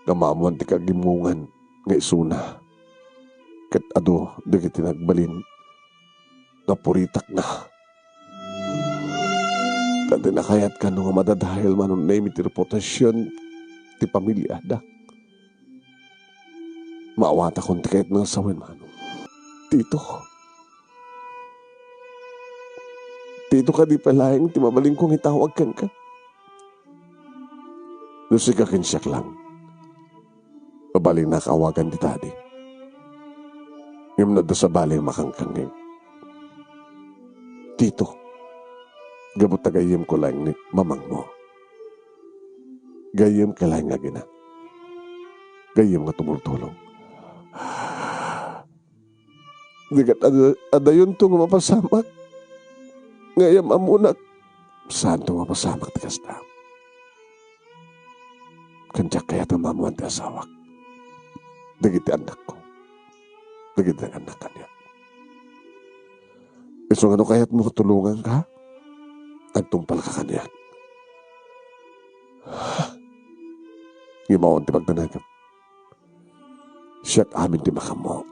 nga maammoan ti kagimngongan nga isuna ket adu dagiti nagbalin nga puritakna. Ta dina kayat kano nga madadael Manong Nemy ti reputasion ti pamiliada. Maawatakon ti kayatna nga sawen, Manong. Tito. Tito, kadi pay laeng ti mabalinko nga itawag kenka. No sika ken siak lang, mabalinnak awagan ti tadi. Ngem no adda sabali a makangkangngeg, Tito, gapu ta gayyemko laeng ni mamangmo. Gayyemka laeng nga agina. Gayyem nga tumultulong. Di ket ad-, adayonto nga mapasamak nga iyam-ammonak. Saanto nga mapasamak ti kasta. Ken diak kayat nga maammoan ti asawak. Dagiti annakko. Dagiti nag-annak kaniak. Isu nga no kayatmo tulonganka, agtungpalka kaniak. Ngem awan ti pagdanagem. Siak amin ti makaammo.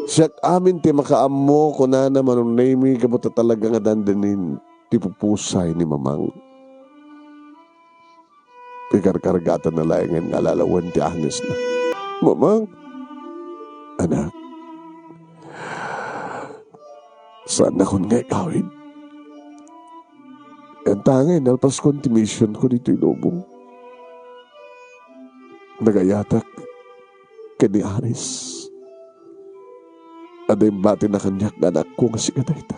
Siak amin ti makaammo, kunana Manong Nemy, gapu ta talaga nga dandanin ti pupusay ni Mamang. Ikarkargatanna laengen nga alalawen ti angesna. Mamang, anak, saannakon nga igawid. Enta nga inalpaskon ti misionko ditoy lubong. Nagayatak ken ni Aris. Adda imbatina kaniak nga anakko nga sika dayta.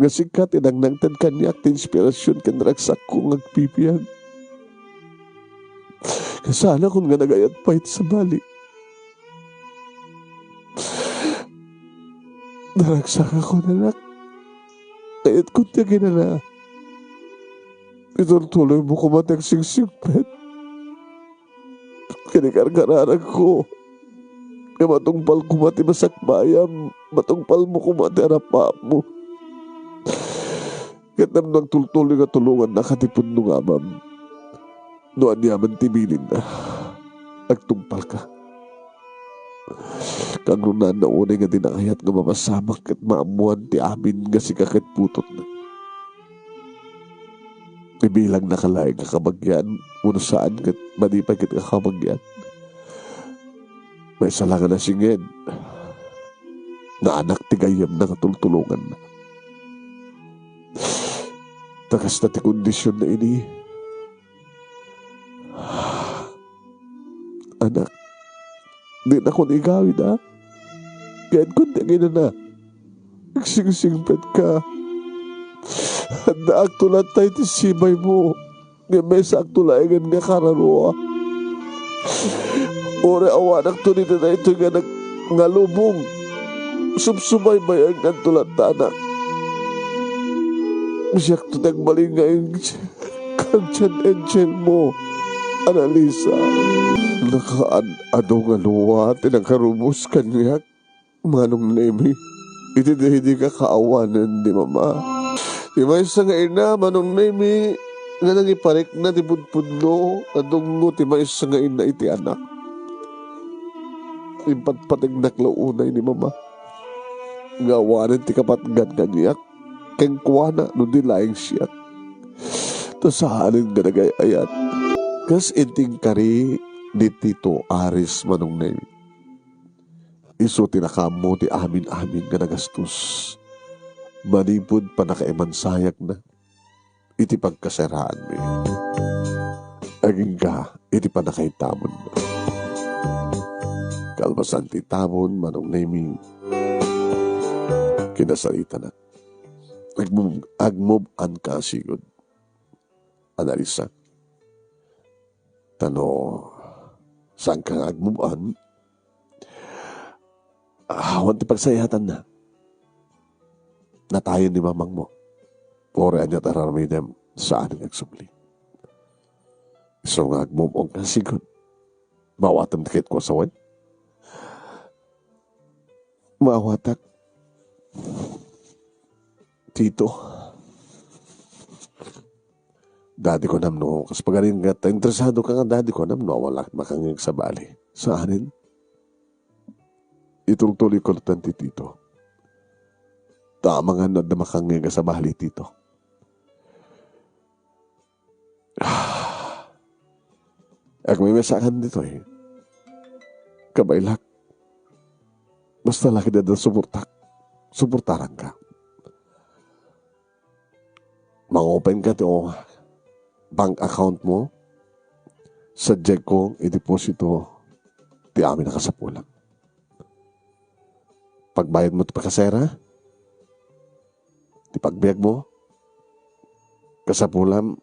Nga sika ti nangnangted kaniak ti inspirasion ken ragsakko nga agbibiag. Nga saanakon nga nagayat pay iti sabali. Naragsakakon, anak. Kayatkon ti aginana. Itultuloymo koma ti agsigsingpet ken ikarkararagko. Nga matungpal koma ti masakbayam, matungpalmo koma ti arapaapmo. Ket tapno agtultuloy nga tulongannaka ti pudno nga amam. No aniaman ti bilinna, agtungpalka. Kangrunaanna unay nga dina kayat nga mapasamak ket maammoan ti amin nga sika ket putotna. Ibilangnaka laeng nga kabagian, wenno saan ket madi pay ket kakabagian. Maysa la nga nasinged, naanak ti gayyemna nga tultulonganna. Ta kasta ti kondisionna ini. Anak, dinakon igawid, a? Kayatkon ti aginana. Agsingsingpetka. Addaakto latta iti sibaymo. Ngem maysaakto laengen nga kararua. Uray awanakto ditoy daytoy nga nag-, nga lubong. Subsubaybayankanto latta, anak. Siakto ti agbalin nga angel. Guardian angel mo, Annalisa. Nakaad-adu nga lua ti nakarubos kaniak, Manong Nemy. Iti daydi kakaawanen ni Mama. Ti maysa nga ina, Manong Nemy, nga nangiparikna ti pudpudno, adungo ti maysa nga ina iti anak. Impatpategnak la unay ni Mama. Nga awanen ti kapatgan kaniak. Kenkuana no di laeng siak. Ta saanen nga nagay-ayat. Kas inti inkari ni Tito Aris, Manong Nemy. Isu ti nakaammo ti amin-amin nga nagastos. Manipud pannakaimansayagna iti pagkasaraanmi. Agingga iti pannakaitamonna. Kalpasan ti itamon, Manong Nemy, kinasaritanak. Agmub-, agmub-an ka sigud, Annalisa. Ta no saanka nga agmub-an, awan ti pagsayatanna. Natayen ni mamangmo. Uray ania ti ar-aramidem, saan nga agsubli. Isu nga agmub-an ka sigud. Maawatem ti kayatko a sawen? Maawatak, Tito. Dadi, kunam, no kas paganin nga ta interesado ka nga, dadi, kunam, no awan la makangngeg sabali. Saanen? Itultuloy ko latta ti Tito. Ta amangan no adda makangngeg a sabali, Tito. Agmemesa kan ditoy. Kabaelak. Basta la ketdi adda suportak, suportaranka. Mangopenka ti bank account mo, sadiayko ideposito ti amin a kasapulam. Pagbayadmo ti pakasera, ti pagbiagmo, kasapulam,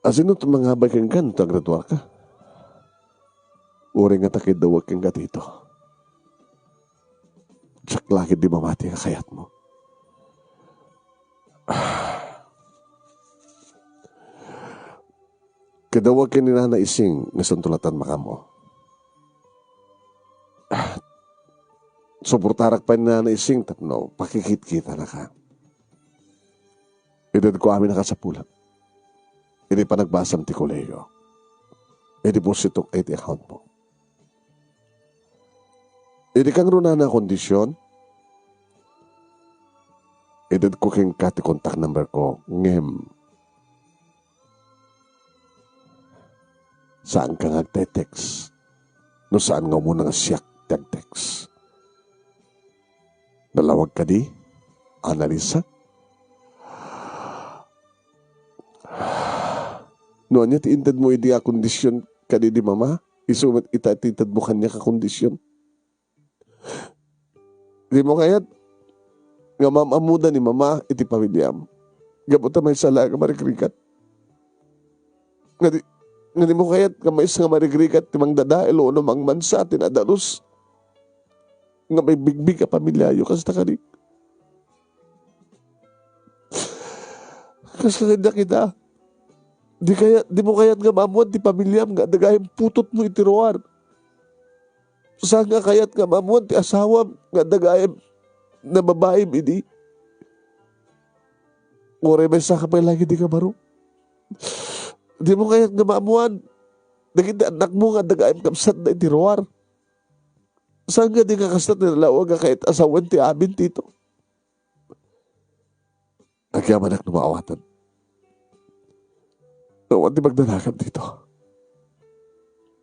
asino ti mangabay kenka no ti agraduarka? Uray ngata kidawek kenka, Tito. Diak la ketdi mamati a kayatmo. Kidawek ken ni Nana Ising nga santulatan makamo. Suportarak pay ni Nana Ising tapno pakikitkitanaka. Itedko amin a kasapulam. Idi panagbasam ti kolehiyo, idepositok iti account mo. Idi kangrunana a kondisyon, itedko kenka ti contact number ko, ngem saanka nga agte-text no saan nga umuna nga siak ti agtext. Nalawag kadi, Annalisa? No ania ti intedmo idi a kondisyon kadi ni Mama, isu met ita ti intedmo kaniak a kondisyon. Dimo kayat nga maam-ammoda ni Mama iti pamiliam. Gapu ta maysa laeng a marigrigat. Nga di, nga dimo kayat nga maysa nga marigrigat ti mangdadael wenno mangmansa ti nadalus nga maibigbig a pamiliayo kasta kadi. Kas kadi dakita, di kayat, dimo kayat nga maammoan ti pamiliam nga adda gayam putotmo iti ruar. Saan nga kayat nga maammoan ti asawam nga adda gayam nababaim idi? Uray maysaka pay la ket di nga baro. Dimo kayat nga maammoan dagiti annakmo nga adda gayam kabsatda iti ruar. Saan nga di nga kasta ti nalawag nga kayat a sawen ti amin, Tito? Agyamanak no maawatem. No awan ti pagdanagam, Tito.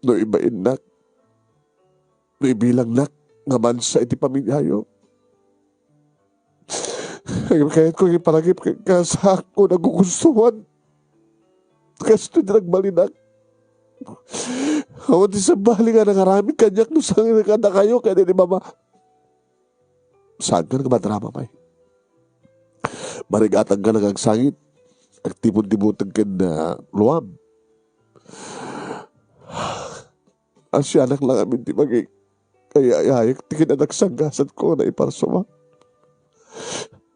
No ibainnak, no ibilangnak nga mansa iti pamiliayo. Ngem kayatko nga ipanagip kenka, saanko nagugustuhan. Kastoy ti nagbalinak. Awan ti sabali nga nangaramid kaniak no saan nga kadakayo ken ni Mama. Saanka nga madrama pay. Marigatangka nga agsangit, agtibud-tibuteg ken, ah, luam. Asianak la ngamin ti mangik-, ay, ay, ay, ti kinanagsanggasatko nga naiparsuma.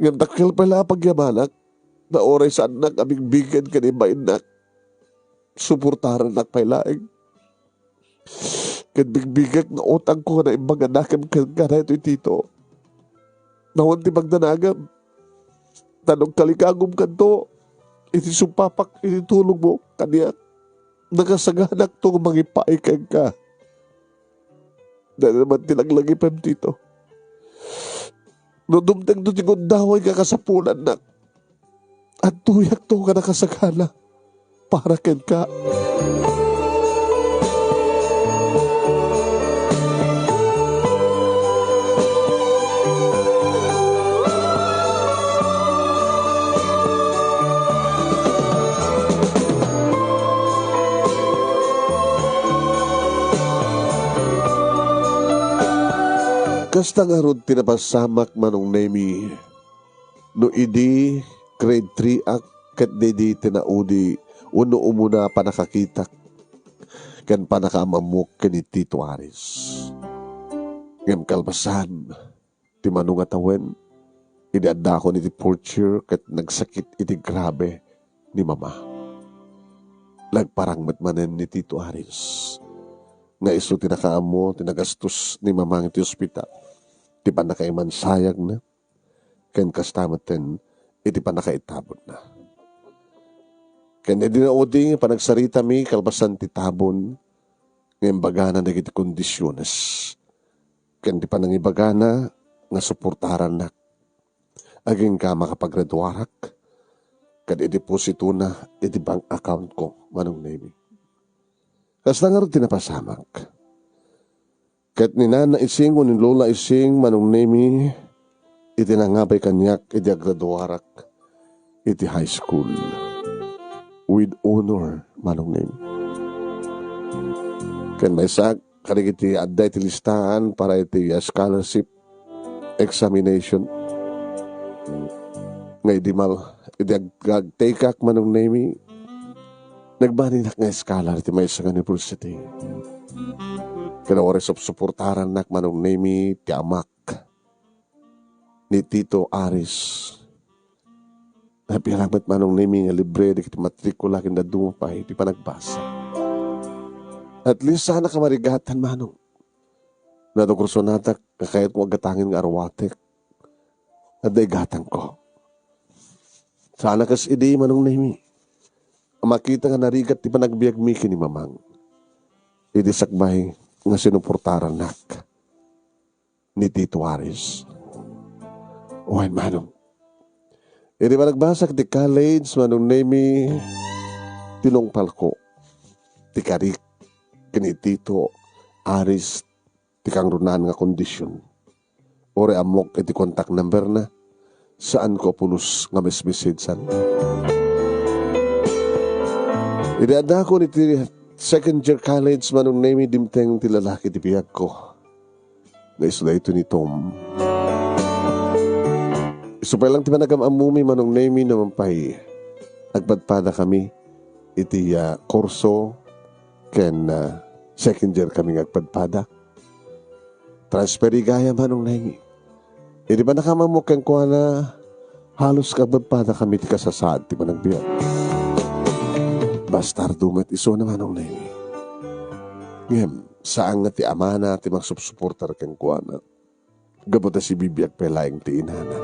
Ngem dakkel pay la a pagyamanak, ta uray saannak a bigbigen ken ibainnak, suportarannak pay laeng. Ket bigbigek nga utangko nga naimbag a nakem kenka daytoy, Tito. Awan ti pagdanagam. Ta no agkalikagumkanto iti sumpapak iti tulogmo kaniak, nakasaganakto nga mangipaay kenka. Dayta met ti laglagipem, Tito. No dumtengto ti gundaway nga kasapulannak, adtoyakto nga nakasagana para kenka. Kasta ngarud ti napasamak, Manong Nemy, no idi grade three ak ket daydi ti naudi wenno umuna a pannakakitak ken pannakaam-ammok ken ni Tito Aris. Ngem kalpasan ti mano nga tawen, idi addakon iti fourth year ket nagsakit iti grabe ni Mama. Nagparang met manen ni Tito Aris nga isu ti nakaammo ti nagastos ni Mamang iti ospital, ti pannakaimansayagna, ken kasta metten iti pannakaitabonna. Ken idi naudi nga panagsaritami kalpasan ti tabon, nga imbagana dagiti kondisiones, ken ti panangibagana nga suportarannak, agingga makapagraduarak, ken idepositona iti bank account ko, Manong Nemi. Kasta ngarud ti napasamak. Ket ni Nana Ising wenno ni Lola Ising, Manong Nemi, iti nangabay kaniak idi agraduarak iti high school with honor, Manong Nemi. Ken maysak, kadagiti adda iti listaan para iti, uh, scholarship examination. Nga idi mal-, idi ag-, agtekak, Manong Nemi, nagbaninak nga scholar iti maysa nga university. Ken uray supsuportarannak, Manong Nemi, ti amak ni Tito Aris. Napianak met, Manong Nemi, nga libre dagiti matrikula ken dadduma pay ti panagbasa. At least, saanak a marigatan, Manong. Nadukursonatak nga kayatko agatangen nga aruatek. Adda igatangko. Saanak kas idi, Manong Nemi, a makita nga narigat ti panagbiagmi ken ni Mamang. Idi sakbay nga sinuportarannak ni Tito Aris. Wen, Manong. Idi panagbasak ti college, Manong Nemi, tinungpalko ti karik ken ni Tito Aris ti kangrunaan nga kondision. Uray ammok iti contact number na, saanko a pulos nga mesmesagean. Idi addakon iti second year college, Manong Nemi, dimteng ti lalaki ti biagko. Nga isu daytoy ni Tom. Isu pay lang ti panagam-ammumi, Manong Nemi, no man pay agpadpada kami iti, ah, kurso ken, ah, second year kami nga agpadpada. Transferi gayam, Manong Nemi. Idi pannakaammo kenkuana, halos agpadpada kami ti kasasaad ti panagbiag. Bastardo met isuna, Manong Nemi. Ngem, saan nga ti amana ti magsupsuportar kenkuana. Gapu ta sibibiag pay laeng ti inana.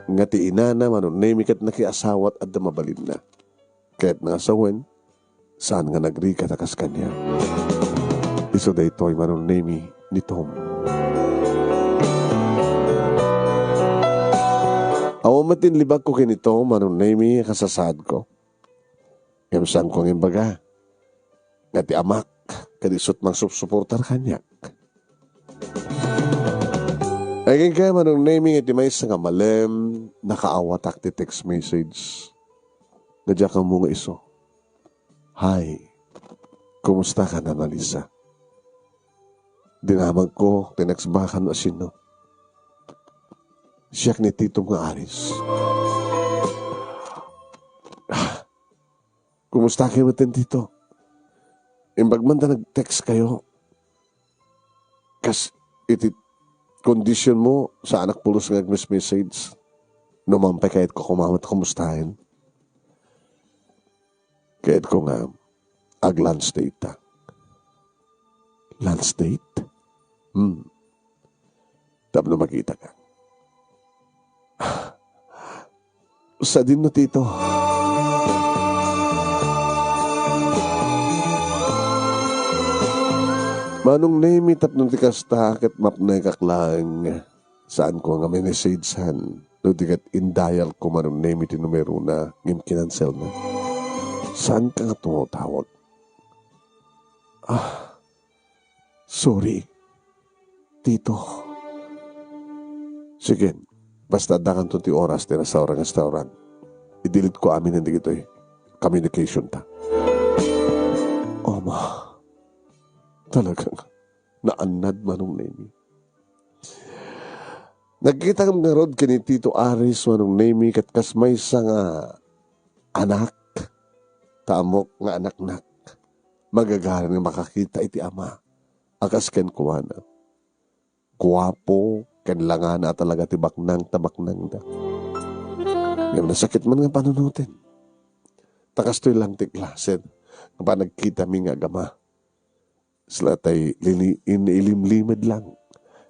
Nga ti inana, Manong Nemi, ket nakiasawa, adda mabalinna. Ket nga sawen, saan nga nagrigat a kas kaniak. Isu daytoy, Manong Nemi, ni Tom. Awan met ti inlibakko ken ni Tom, Manong Nemi, a kasasaadko. Ngem saanko nga imbaga nga ti amak ket isut' mangsupsuportar kaniak. Agingga, Manong Nemi, nga iti maysa nga malem, nakaawatak ti text message. Nga diak ammo nga isu. Hi, kumusta ka, Nana Lisa? Dinamagko, tinext bakan no asino. Siak ni Tito nga Aris. Kumusta kayo met, Tito? Imbag man ta nag-text kayo, kas iti kondisyon mo, saanak pulos nga agmes-message. No man pay kayatko koma met kumustaen. Kayatko nga ag-lunch date ta. Lunch date? Hmm. Tapno makita ka. Sadin no, Tito. Manong Nemi, tapno ti kasta, ket mapnekak laeng. Saanko nga message-an. No di ket in-dial ko, Manong Nemi, ti numerona, ngem kinanselna. Saanka nga tumatawag? Ah, sorry, Tito. Sige, basta addakanto ti oras ti nasaurang restaurant. I-delete ko amin dagitoy communication ta. Ama, talagang naannad, Manong Nemi. Nagkitam ngarud ken ni Tito Aris, Manong Nemi, ket kas maysa nga anak, ta ammok nga anaknak, magagaran nga makakita iti ama a kas kenkuana. Guapo ken langana a talaga ti baknang ta baknangda. Ngem nasakit man nga panunoten. A kastoy lang ti klase nga panagkitami nga agama. Sla tay lili-, inilimlimed lang.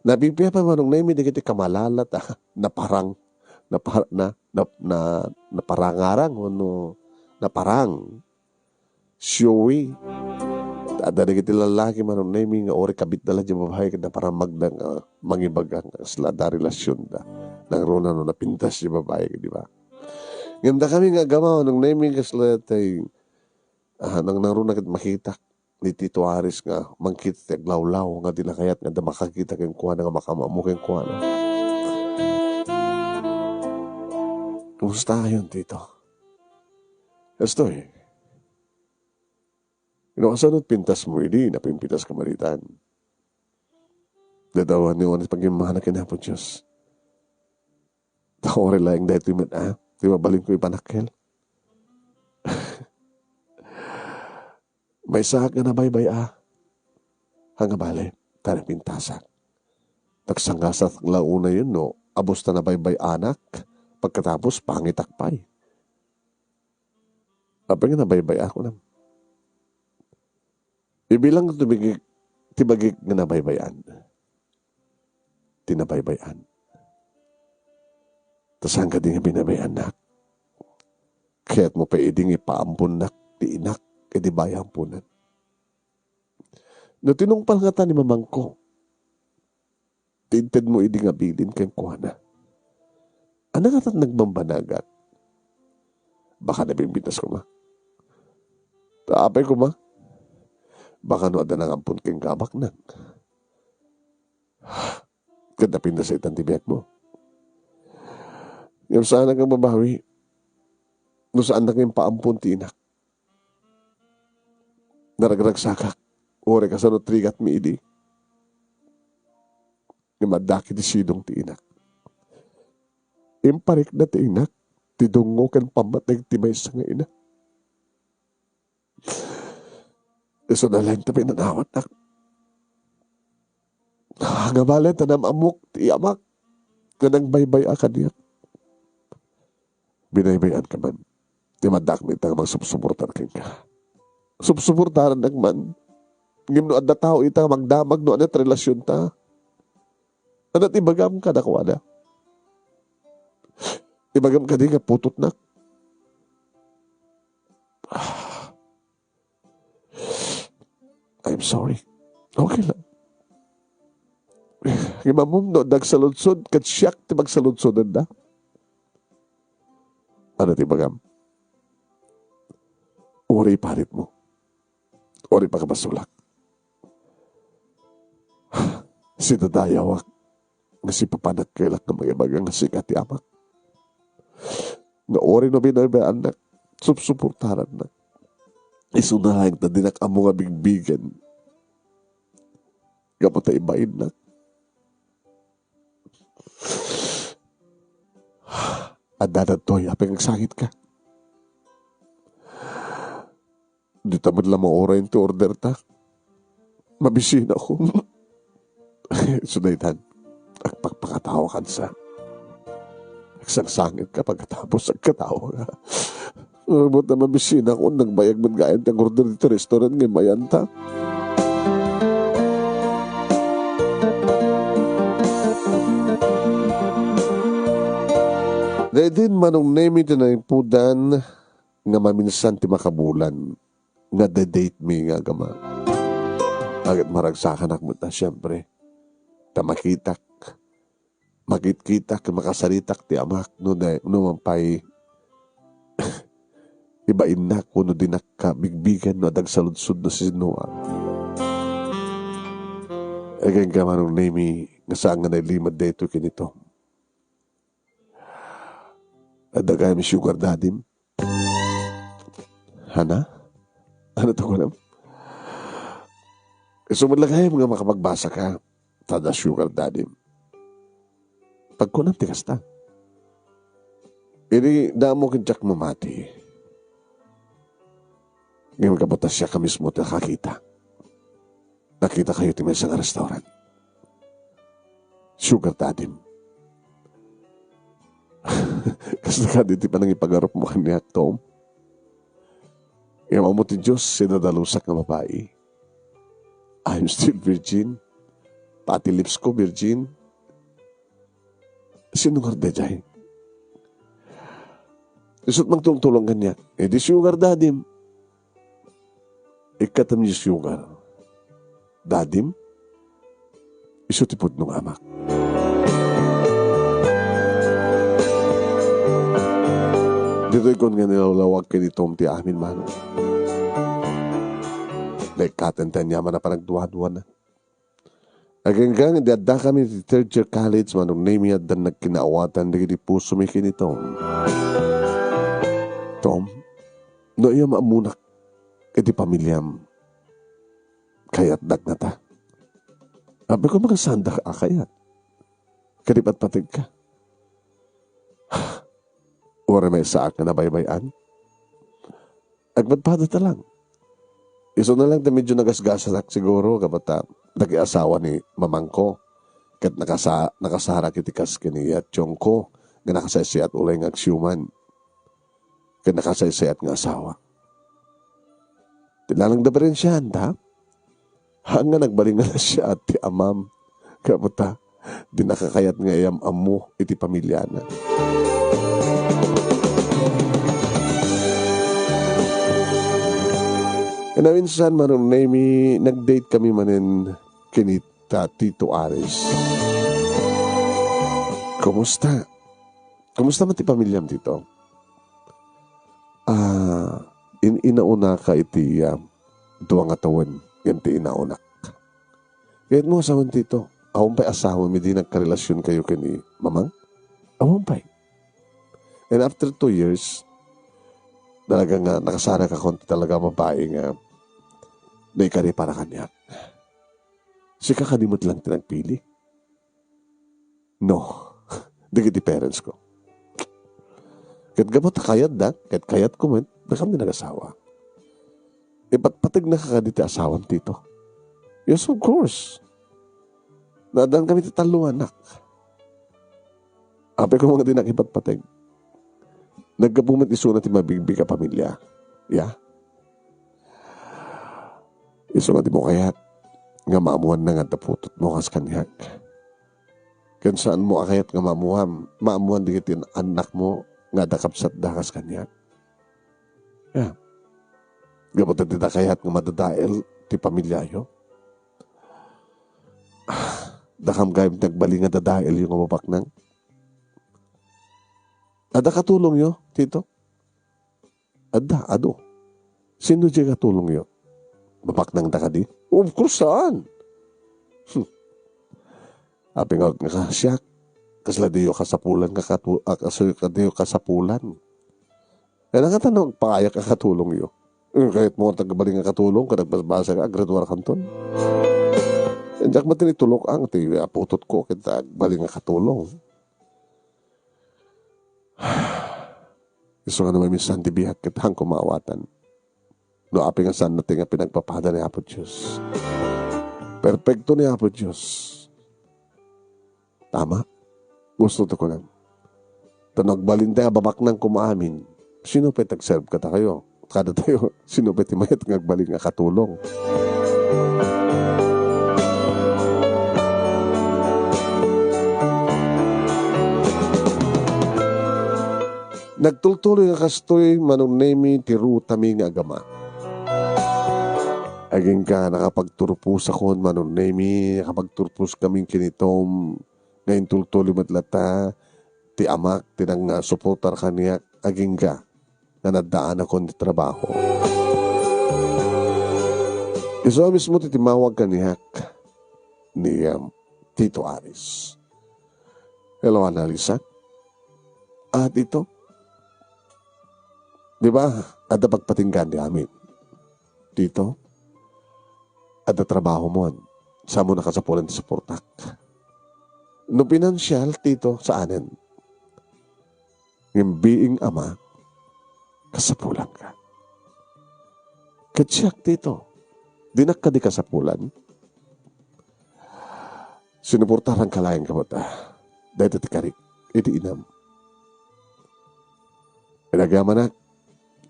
Napipia pa manong Nemi dagiti kamalalat a naparang, napar-, na, na, na, naparangarang wenno naparang. Siyowi. Adda dagiti lallaki manong Nemi nga uri kabitda la diay babai ket naparamagda nga mangibaga nga kasla adda relasionda. Nangruna no napintas diay babai, di ba? Ngem dakami nga agama manong Nemi kasla tay, ah, nang nangruna ket makitak ni Tito Aris nga mangkita ti aglawlaw nga di la kayat nga adda makakita kenkuana nga makaammo kenkuana. Kumusta kayon, Tito? Kastoy. No kasano ti pintasmo idi, napimpitas ka maritan. Dadawan ni Juan ti pagimana ken Apo Dios. Ta uray laeng daytoy met, a, ti mabalinko ipanakkel. Maysaak nga nabaybay-a. Nga bale, ta napintasak. Nagsangkasak la unayen no abus ta nabaybay-anak, pagkatapos pangitak pay. Apay nga nabaybay-a, kunam? Ibilang ti bagik, ti bagik nga nabaybay-an. Ti nabaybay-an. Ta saan kadi nga binaybay-annak? Kayatmo pay idi nga ipaamponnak ti inak iti bayaamponan. No tinungpal ngata ni mamangko, ti intedmo idi nga bilin kenkuana. Ania ngata ti nagbambanagak? Baka nabimbintas koma. Ta apay koma? Baka no adda nangampon ken gabaknak. Ket napintas itan ti biagmo. Ngem saanak nga mabawi no saannak nga impaampon ti inak. Naragragsakak, uray kasano ti rigatmi idi. Ngem adda ket ti sidong ti inak. Imparikna ti inak ti dungngo ken pammateg ti maysa nga ina. Isu na laeng ti pinanawatnak. Nga bale ta naam-ammok ti amak nga nagbaybay-a kaniak. Binaybay-anka man. Ti madakmi ita nga magsupsuportar kenka. Supsuportarannak man. Ngem no adda tao ita nga magdamag no ania ti relasionta, ania ti ibagam kadakuada? Ibagam kadi nga putotnak? I'm sorry. Okay lang. Ngem ammom no adda agsaludsod, ket siak ti pagsaludsodenda. Ania ti ibagam? Uray iparitmo. Uray pakabasolak. Sidadayawak nga sipapanakkelak nga mangibaga nga sika ti amak. Nga uray no binaybay-annak, supsuportarannak. Isu na laeng ta dinak ammo nga bigbigen. Gapu ta ibainnak. Adda daytoy, apay nga agsakitka? Dita met la mauray ti orderta. Mabisinakon. Isu daytan. Agpakpakatawakan sa. Agsangsangitka pagkatapos agkatawa ka. Ngarud ta mabisinakon, nagbayag met gayan ti order dita restaurant nga imayanta. Daydi manong Nemi ti naipudan nga maminsan ti makabulan nga date mi nga agama. Ket maragsakanak met a, siempre, ta makitak, makitkitak, makasaritak ti amak no de-, no man pay ibainnak wenno dinak kabigbigen no adda agsaludsod no sinoak. Ket kenka manong Nemi nga saan nga nailimed daytoy kinito. Adda gayam sugar daddy-m? Hana? Ania ti kunam? Isu met la gayam nga makapagbasaka, ta adda sugar daddy-m. Pagkunam ti kasta. Idi damo ken diak mamati. Ngem gapu ta siak a mismo ti nakakita. Nakitakayo ti maysa nga restaurant. Sugar daddy-m. Kasta kadi ti panangipagarupmo kaniak, Tom? Ngem ammo ti Dios, sidadalusak nga babai. I'm still virgin. Pati lips ko, virgin. Sino nga daydiay? Isut' mangtulong-tulong kaniak. Eh, di sugar dadim. Ikkatam di sugar. Dadim? Isu ti pudno nga amak. Ditoy kon nga nilawlawag ken ni Tom ti amin, mano. Naikkaten ti aniaman a panagduaduana. Agingga, idi addakami ti third year college, Manong Nemy, addan nagkinaawatan dagiti pusomi ken ni Tom. Tom, no aya maammonak iti pamiliam, kayatdak ngata. Apay ko, makasaandak a kayat. Ket ipatpategka. Uray maysaak nga nabaybay-an. Agpadpadata lang. Isuna lang ti medyo nagasgasanak siguro, gapu ta naging asawa ni mamangko. Ket nakasa-, nakasarak iti kas ken ni yatchongko, nga nakasaysayat ulay nga agsiuman. Ket nakasaysayat nga asawa. Ti laeng diferensiaanda, haan nga nagbalin nga nasiat ti amam. Gapu ta, di nakakayat nga iyam-ammo iti pamiliana. Inaminsan, Manong Nemy, nag-date kami manen ken ni Tito Aris. Kumusta? Kumusta man ti pamiliam, Tito? Ah, in-, inaunaka iti, ah, dua nga tawen, ngem ti inauna. Kayatmo a sawen, Tito, awan pay asawam idi nagkarelasionkayo ken ni Mamang? Awan pay. And after two years, talaga nga nakasarakakon ti talaga a babai nga naikari para kaniak. Sika kadi met lang ti nagpili? No. Dagiti parents ko. Ket gapu ta kayatda, ket kayatko met, dakami nagasawa. Ipatpategnaka kadi ti asawam, Tito? Yes, of course. Naaddankami ti tallo nga anak. Apay ko nga di nakipatpateg. Naggapu met isuna ti mabigbig a pamilya. Ya? Isu nga dimo kayat nga maammoanna nga adda putotmo kas kaniak. Ken saanmo a kayat nga maammoan, maammoan dagiti annakmo nga adda kabsatda kas kaniak. Ya. Gapu ta dida kayat nga madadael ti pamiliayo. Dakam gayam ti agbalin nga dadaelyo nga mabaknang. Adda katulongyo, Tito? Adda, adu. Sino diay katulongyo? Mabaknangda kadi? Of course, saan? Hmm. Apay nga, nga siak, kasla diyo kasapulan nga katu-, ah, kasla diyo kasapulan. Kaya nga tanong, paayak a katulongyo. Eh, kayatmo nga agbalin nga katulong, kada basbasa ka, graduar kanton. Diak met tinitulok ang ti aputotko, ket agbalin nga katulong. Isu nga no maminsan ti biag ket haanko maawatan. No apay nga saan ti nga pinagpapada ni Apo Dios. Perpekto ni Apo Dios. Tama? Gusto to kunan. Ta no agbalin tayo, babaknang kumaamin. Sino pay tagserve kadatayo? Kadatayo, sino pay ti mayat nga agbalin nga katulong? Nagtultuloy nga kastoy, Manong Nemy, ti rutami nga agama. Agingga nakapagturpusakon, Manong Nemy, nakapagturpos kami ken ni Tom, nga intultuloy met latta ti amak ti nangsuportar kaniak agingga nga naddaanakon ti trabaho. Isu a mismo ti timmawag kaniak ni, um, Tito Aris. Hello, Annalisa. Ah, Tito. Di ba, adda pagpatinggaan ti amin. Tito, adda trabaho mo. Saan mo nakasapulan ti suportak? No pinansial, Tito, saanen. Ngem being ama, kasapulanka. Ket siak, Tito, dinak kadi kasapulan? Sinuportaranka laeng gapu ta dayta ti karik iti inam. Inagyamanak,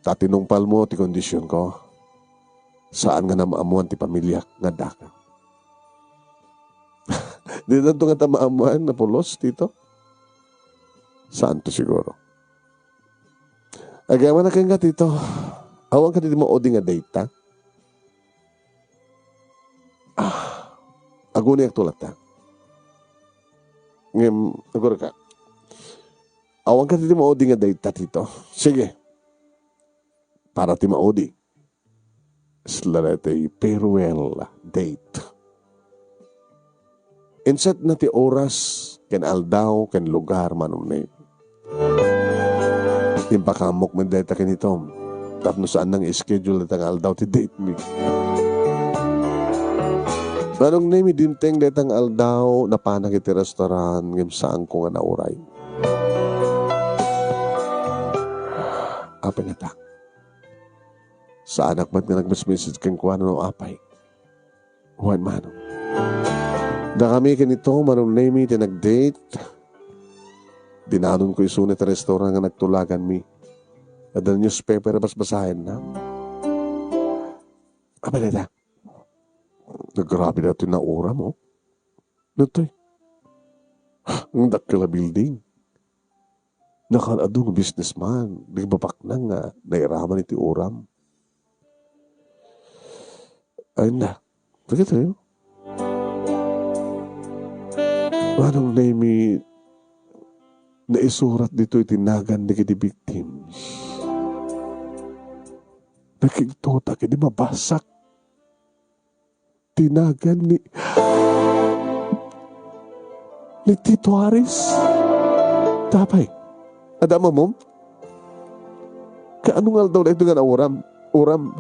Ta tinungpalmo ti kondisionko. Saan nga naam-ammoan ti pamiliak nga addaka. Di tanto nga ta maammoan a pulos, Tito? Saanto siguro. Agyamanak kenka, Tito. Awan kadi ti maudi nga date, ha? Ah, aguniakto latta. Ngem, agurka. Awan kadi ti maudi nga date, Tito. Sige. Para ti maudi. Isla daytoy farewell date. Inset na ti oras, ken aldaw, ken lugar, Manong Nemi. Impakaamok met dayta ken ni Tom. Tapno saan nang schedule dayta nga aldaw ti date mi. Manong Nemi, dimteng dayta nga aldaw, napanak iti restaurant, ngem saanko nga nauray. Apay ngata? Saanak met nga nagmesmesage kenkuana no apay. Wen, Manong. Dakami ken ni Tom, Manong Nemi, ti nag-date. Dinanonko isuna ti restaurant nga nagtulaganmi. Adda newspaper a basbasaenna. Apay dayta? Nagrabe daytoy nauram, oh. Daytoy. Ang dakkel a building. Nakan-adu nga businessman, di babaknang nga nairaman iti uram. Ay na, dagitoy. Manong Nemi, naisurat ditoy ti nagan dagiti victims. Nakigtotak idi mabassak ti nagan ni, ni Tito Aris. Apay, adda ammom? Kaano nga aldaw daytoy nga nauram? Uram.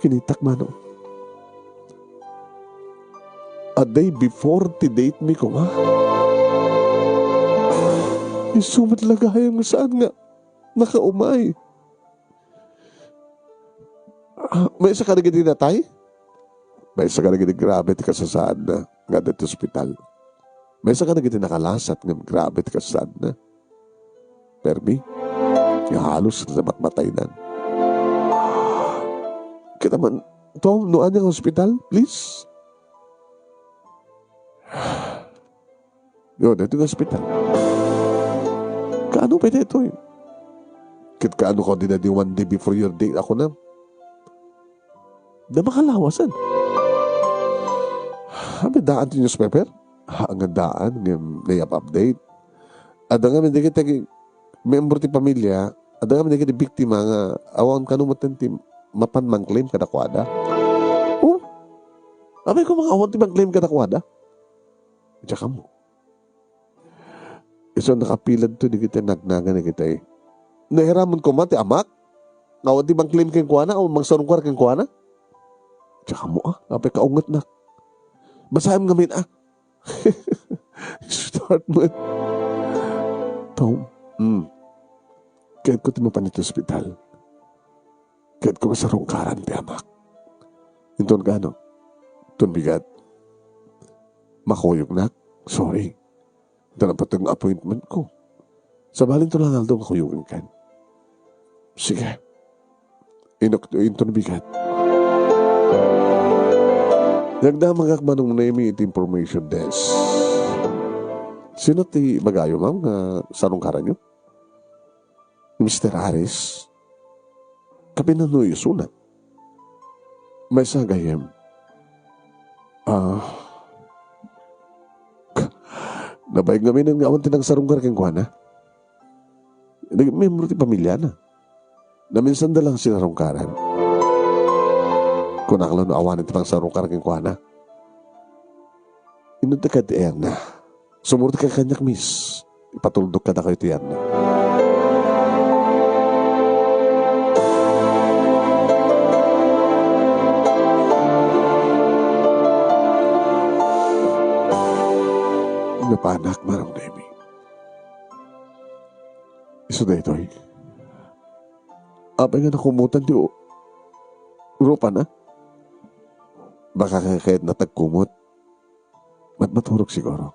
Kinitak, Manong. A day before ti date mi koma. Isu met la gayam nga saan nga nakaumay. Ah, maysa kadagiti natay? Maysa kadagiti grabe ti kasasaadna nga adda iti ospital. Maysa kadagiti nakalasat ngem grabe ti kasasaadna. Permi, nga halos namatmataynan. Kita man, Tom, no ania nga ospital, please? Yo, dito nga ospital. Kaano pwede ito eh? Ket kaano ka di na di one day before your date? Ako na. Da makalawasan. Abi daan ti newspaper? Ha, nga daan, nga nayap update. Adda nga dagiti membro ti pamilya, adda nga dagiti biktima nga awan kano metten ti mapan mangclaim kadakuada. Oh? Abi ko mga awan ti mangclaim kadakuada. Diak ammo. Isu nakapilad to, dagiti nagnagan dagiti. Nairaman koma ti amak? Nga awan ti mangclaim kenkuana, awan mangsarungkar kenkuana? Diak ammo, ah, apay kaungetnak. Basaem ngamin, ah. Start mo. Tom, mm. Kayatko ti mapan iti ospital. Kayatko nga sarungkaran ti amak. Inton kaano? Inton bigat. Makuyognak? Sorry. Ita napateg nga appointment ko. Sabali inton lang aldaw nga kuyogenkan. Sige. Inok, inton bigat. Nagdamagak Manong Nemi iti information desk. Sino ti bagayo, ma'am, nga sarungkaranyo? Mister Aris? Kapinunoyo isuna. Maysa gayem. Ah. Nabayag ngamin nga awan ti nangsarungkar kenkuana. Nagmembro ti pamilyana. Naminsanda lang sinarungkaran. Kunak lang no awan ti pangsarungkar kenkuana. Inuntek ka ti Erna. Sumurot ka kaniak, miss. Ipatuldok kadakayo ti Erna. Napanak, Manong Nemi. Isu daytoy. Apay nga nakumutan ti u-, rupana? Baka kayatna ti agkumot. Mat-, maturog siguro.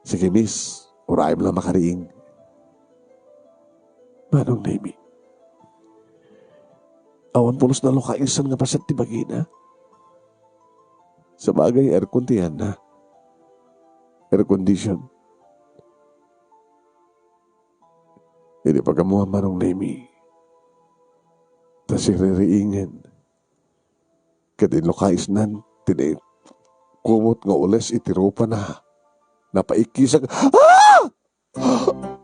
Sige, miss. Urayem lang makariing. Manong Nemi. Awan pulos nalukaisan nga paset ti bagina. Sabagay, aircon ti yanna. Air condition. Idi pagamuan, Manong Nemi, ta siririingen. Ket inlukaisnan ti naikumot nga ules iti rupana. Napaikisag. Ah!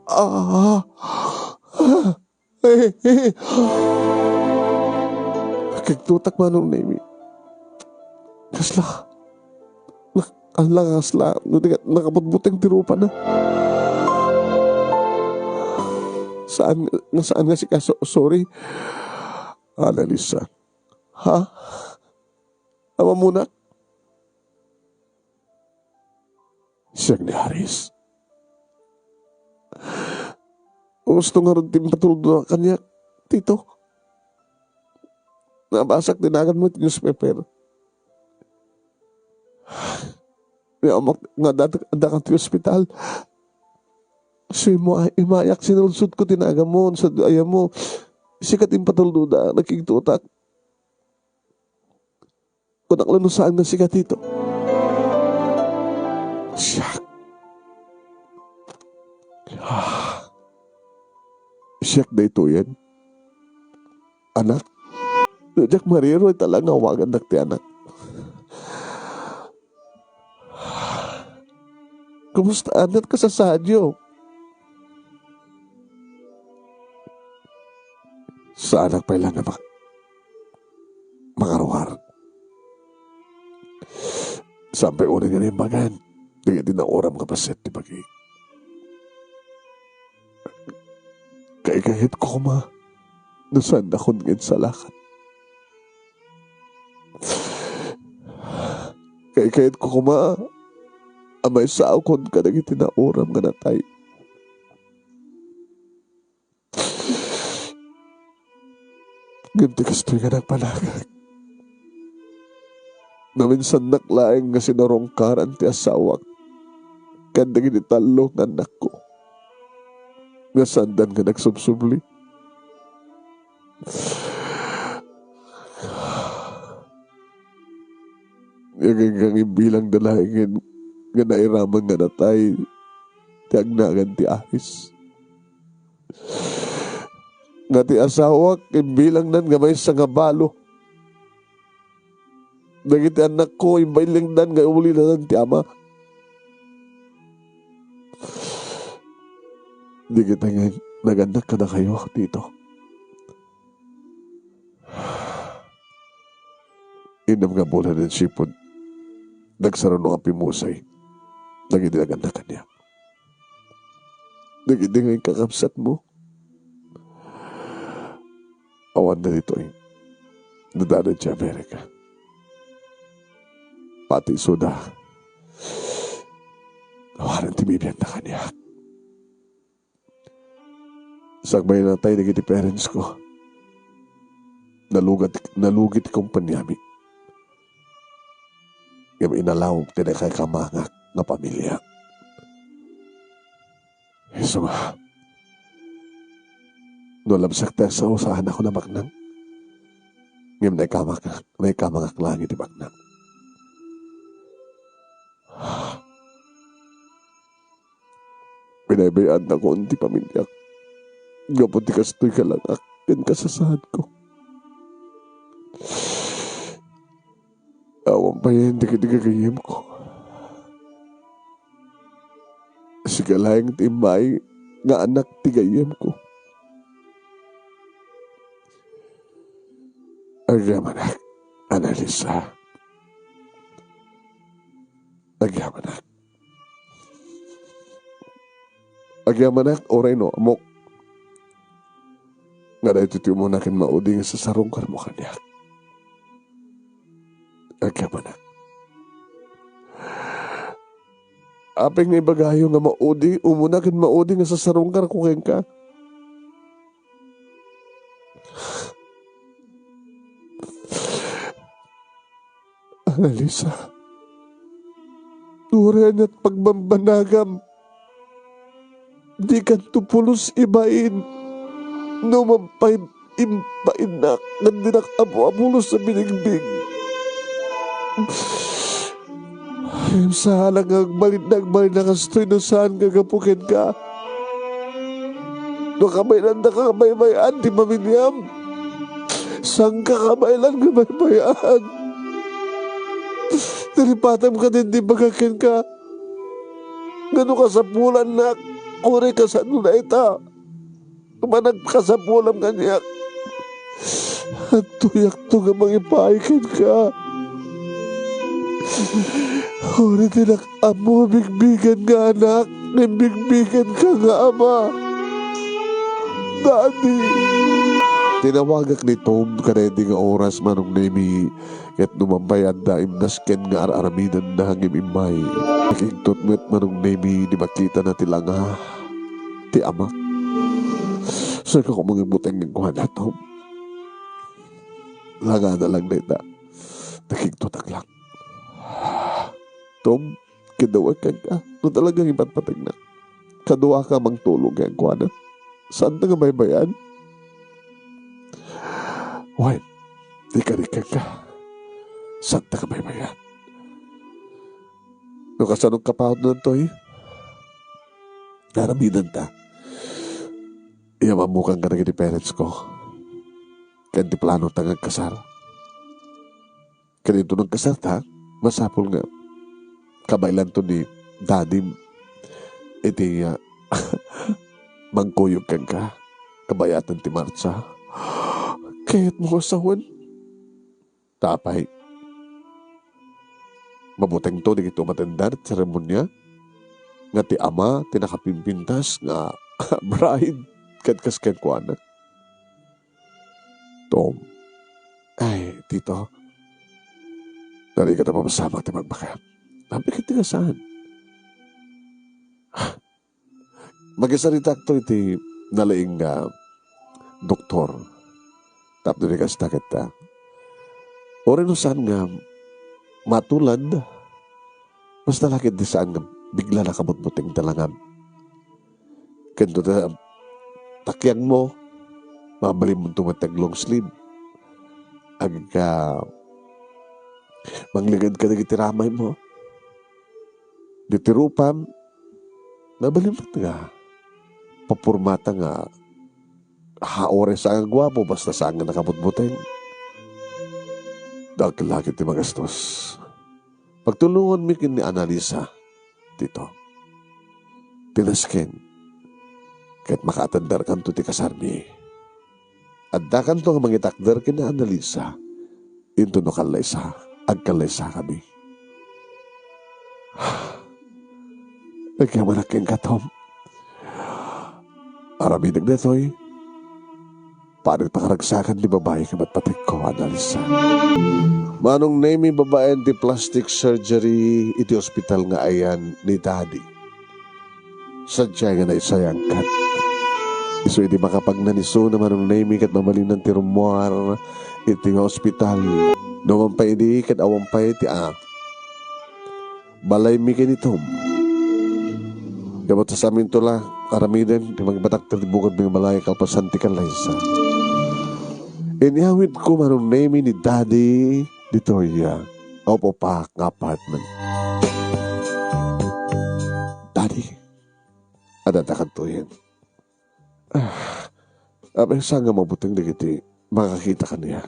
Ah! Nakigtutak, Manong Nemi. Kasla. Nak-, ala nga kasla. No di ket nakabutbuteng ti rupana. Saan, nga saan nga sika? So-, sorry. Annalisa. Ha? Ammomon? Siak ni Haris. Gusto ngarud ti impatuldo kaniak, Tito. Nabasak ti naganmo iti newspaper. Ni amak nga adda-, addaka ti ospital. Isu mo, imayak, sinursotko ti naganmo, sa ayam mo. Sika ti impatuldoda, nakigtutak. Kunak la no saan nga sika, Tito. Siak. Ah. Siak daytoyen. Anak. No diak mariruay, ta la nga awagannak ti anak. Kumusta, anak, kasasaadyo? Saanak pay la nga mak-, makaruar. Saan pay uray nga naimbagan dagiti nauram nga paset ti bagi. Kaikayatko koma no saannakon nga insalakan. Kaikayatko koma a maisaokon kadagiti nauram nga natay. Ngem ti kastoy nga nagpanagak, naminsannak laeng nga sinarungkaran ti asawak ken dagiti tallo nga annakko nga saandan nga nagsubsubli. Nga, nga, nga imbilangda laengen nga nairaman nga natay ti agnagan ti Aris. Nga ti asawak, imbilangnan nga maysa nga balo. Dagiti annakko, imbilangdan nga ulilanan ti ama. Dagita nga nagannak kadakayo, Tito. Innem nga bulan iti sipud, nagsaruno nga pimmusay dagiti nagannak kaniak. Dagiti nga inkakabsatmo, awanda ditoy. Nadada iti Amerika. Pati isuda, awanen ti bibiagda kaniak. Sakbay natay dagiti parents ko, nalugat, nalugi ti kompaniami. Ngem inalawag ti nakaikamangak nga pamilia. Isu nga, no labsak ti asao, saanakon a baknang. Ngem naikamangak, naikamangak laeng iti baknang. Binaybay-annakon ti pamiliak gapu ti kastoy kalangak ken kasasaadko. Awan payen dagiti gagayyemko. Sika laeng ti immay nga anak ti gayyemko. Agyamanak, Annalisa. Agyamanak. Agyamanak, uray no ammok nga daytoy ti umuna ken maudi nga sasarungkarmo kaniak. Agyamanak. Apay nga ibagayo nga maudi, umuna ken maudi nga sasarungkarko kenka? Annalisa, uray ania't pagbambanagam, dikanto pulos ibain no mapay-, Impainnak, ngem dinak apu-apulos a binigbig. Ngem saan nga agbalin, agbalin a kastoy no saan nga gapu kenka. No kabaelan daka nga baybay-an ti mamiliam, saan ka kabaelan nga baybay-an. Nalipatam ka din di baga kenka. Nga no kasapulannak, uray kasano dayta. Managkasapulam kaniak. Adtoyakto nga mangipaay kenka. Uray dinak ammo bigbigen nga anak, ngem bigbigenka nga ama. Daddy. Tinawagak ni Tom kadaydi nga oras, Manong Nemi, ket no mabayadda, imnasken nga ar-aramidenna ngem immay. Nakigtot met, Manong Nemi, di makitana ti langa ti amak. Saan ka koma nga ibuteng kenkuana, Tom? Langana lang dayta. Nakigtotak lang. Tom, kidawek kenka. No talagang ipatpategna, kaduaka mangtulong kenkuana. Saanta nga baybay-an? Wen, di ka, di kenka. Saanta nga baybay-an? No kasano kapautnan toy, aramidenta. Iyamanmokan kadagiti parents ko. Ken ti plano ta nga agkasar. Ken inton nagkasar ta, masapul nga kabaelanto ni Daddy iti, ah, mangkuyog kenka. Kabayatan ti martsa. Kayatmo nga sawen? Ta apay, mabutengto dagiti umattendar iti seremonia nga ti ama ti nakapimpintas nga bride ket kas kenkuana. Tom. Ay, Tito. Narigat a mapasamak ti bagbagam. Apay ket ti nga saan? Makisaritakto iti nalaing nga doktor. Tapno di kasta ket, ah, uray no saan nga matulad, basta la ket di saan nga bigla nakabutbuteng ti langam. Ken no ta-, takiangmo, mabalinmonto met ti ag-long sleeve. Ag-, ah, mangligad kadagiti ramaymo. Ditoy rupam, mabalin met nga papormata nga, ha, uray saan nga guapo, basta saan nga nakabutbuteng. Dakkel la ket ti magastos. Pagtulonganmi ken ni Annalisa, Tito. Ti nasken, ket makaatenderkanto ti kasarmi. Addakanto nga mangitakder ken ni Annalisa, inton no kallaysa, agkallaysakami. Agyamanak kenka, Tom. Aramidek daytoy, pay ti pangaragsakan ti babai nga patpategko, Annalisa. Manong Nemi, babaen ti plastic surgery iti ospital nga ayan ni Daddy. Sadiay nga naisayangkan. Isu idi makapagnaniso ni Manong Nemi ket mabalinan ti rummuar iti nga ospital. Numan pay idi ket awan pay ti a-, balaymi ken ni Tom. Gapu ta saminto la aramiden ti mangbatak ti bukodmi nga balay kalpasan ti kallaysa. Inyawidko, Manong Nemi, ni Daddy ditoy, ah, upa-upak nga apartment. Daddy, adda kantoyen. Ah, apay saan nga mabuteng dagiti makakita kaniak?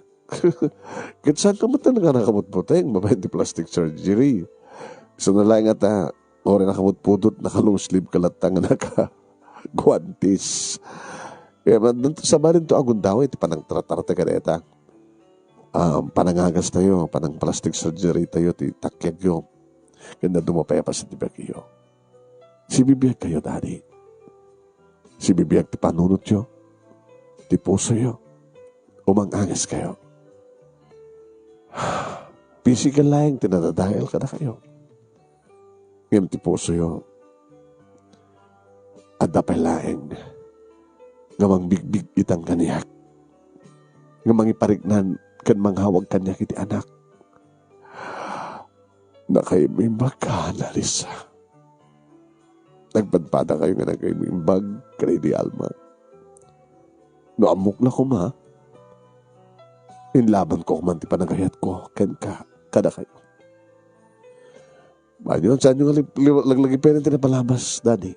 Ket saan ka met nga nakabutbuteng babaen ti plastic surgery? Isu na laeng ngata, uray nakabutbuteng, naka-long sleeve ka latta nga naka-guantes. Kaya man, sabali to agundaway ti panangtratar tayo kadayta. Um, panangagas tayo, panang plastic surgery tayo, ti takiagyo. Ken dadduma pay a paset ti biagyo. Sibibiag kayo, Daddy. Sibibiag ti panunotyo, ti pusoyo, umang-angas kayo. Physical laeng ti nadadael kadakayo. Ngem ti pusoyo, adda pay laeng nga mangbigbig-itan kaniak, nga mangipariknan ken mangawag kaniak iti anak. Nakaimbag ka, Annalisa. Nagpadpada kayo nga nakaimbag kadaydi Alma. No ammok la koma, Inlabanko man ti panagayatko kenka, kadakayo. Banyon, saanyo nga lig-, lig-, laglagipen ti napalabas, Daddy?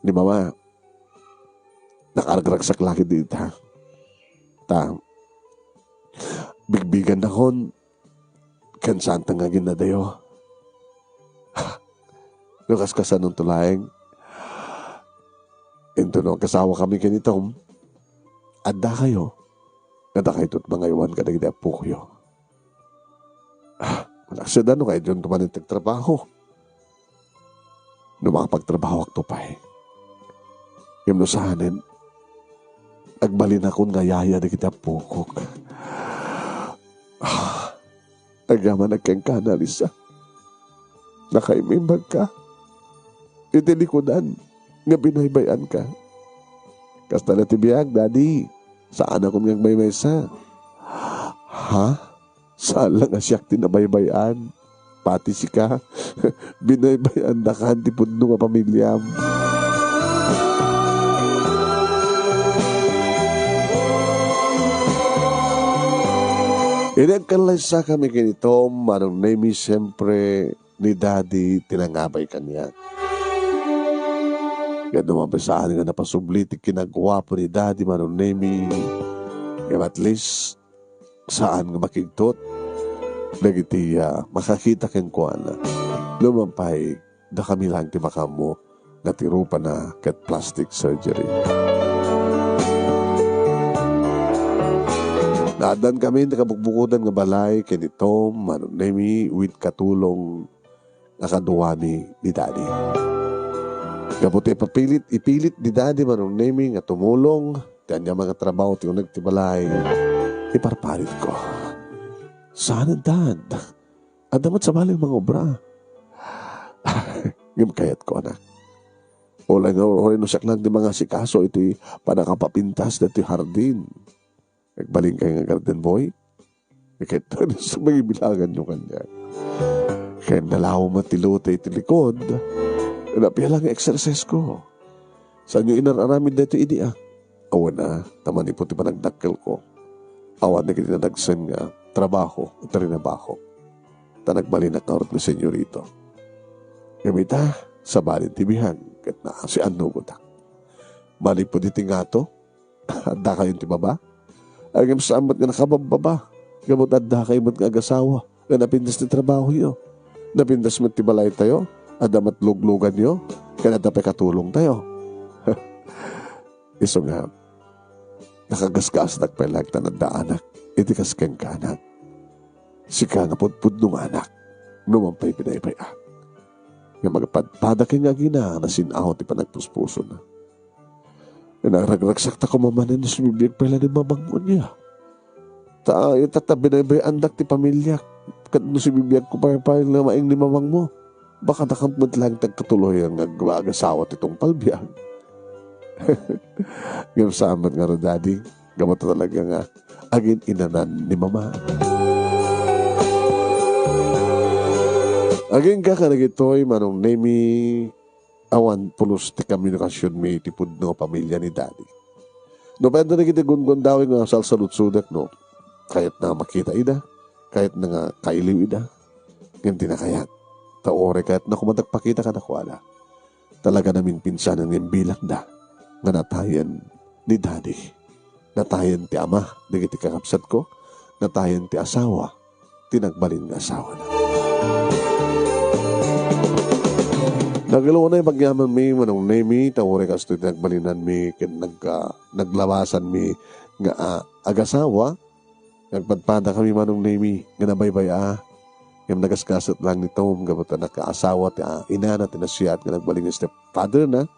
Ni Mama, nakaragragsak la ketdi ita. Ta, bigbigannakon, ken saanta nga aginnadayo. No kaskasanonto laeng, intono agasawakami ken ni Tom, addakayo, nga dakayto ti mangaywan kadagiti appokoyo. Ah, malaksid no kaydionto manen ti agtrabaho. No makapagtrabahokto pay. Ngem no saanen, agbalinakon nga yaya dagiti appokok. Ah, agyamanak kenka, Lisa. Nakaimmimbagka iti likudan nga binaybay-anka. Kasta la ti biag, Daddy. Saanakon nga agmaymaysa. Ha? Saan la nga siak ti nabaybay-an. Pati sika, binaybay-andakan ti pudno nga pamiliam. Idi agkallaysakami ken ni Tom, Manong Nemy, siempre, ni Daddy ti nangabay kaniak. Ket no mabiit saan nga napasubli ti kinaguapo ni Daddy, Manong Nemy, ngem at least, saan nga makigtot dagiti, ah, makakita kenkuana. Nupay dakami laeng ti makaammo nga ti rupana ket plastic surgery. Naaddankami ti kabukbukodan nga balay ken ni Tom, Manong Nemy, with katulong nga kaduami ni Daddy. Gapu ti ipapilit, ipilit ni Daddy, Manong Nemy, nga tumulong ti ania nga trabaho ti uneg ti balay, iparparitko. Saan, Dad? Adda met sabali mangobra. Ngem kayatko, anak. Uray nga, uray no siak lang ti mangasikaso iti pannakapapintas ditoy hardin. Agbalin kay nga garden boy? Ket, sa mangibilanganyo kaniak. Ken nalaw met ti lote iti likod. Napia lang nga exercise ko. Saanyo inar-aramid daytoy idi, ah? Awan, ah, ta manipud ti panagdakkelko, awan dagiti nadagsen nga trabaho, trinabaho. Ta nagbalinak ngarud nga senyorito. Ngem ita, sabali ti biag, ket naasiannugotak. Manipud iti ngato, addakayon ti baba? Ngem saan met nga nakababbaba? Gapu ta addakayo met nga agasawa nga napintas ti trabahoyo. Napintas met ti balaytayo, adda met lugluganyo, ken adda pay katulongtayo. Isu nga, nakagasgasdak pay laeng ta naddaanak iti kas kenka, anak. Sika nga pudpudno nga anak, no man pay binaybay-ak. Nga magpadpada ken nga agina, nasin-aw ti panagpuspusona. Naragragsakta koma manen no sumibiag pay la ni mamangmo ania. Ta, ita ta binaybay-andak ti pamiliak. Ket no sumibiagko pay pay la maing ni mamangmo, baka dakam met laeng ti agkatuloyan nga ag-, agasawa ti tungpal biag. Ngem saan met ngarud, Daddy. Gapu ta talaga nga agin-inanan ni Mama. Agingga kadagitoy, Manong Nemy, awan pulos ti komunikasionmi iti pudno a pamilya ni Daddy. Nupay adda dagiti gunggundaway nga salsaludsodek no kayatna makita ida, kayatna nga kailiw ida, ngem dina kayat. Ta uray kayatna koma ti agpakita kadakuada, talaga naminpinsanen nga imbilangda nga natayen ni Daddy. Natayen ti ama dagiti kakabsatko, natayen ti asawa ti nagbalin nga asawana. Nagluonay pagyamanmi, Manong Nemy, ta uray kastoy ti nagbalinanmi ken nagka-, naglabasanmi nga, ah, agasawa. Nagpadpadakami, Manong Nemy, nga nabaybay-a. Ngem nagasgaset laeng ni Tom gapu ta nakaasawa ti, ah, inana ti nasayaat nga nagbalin nga stepfather na.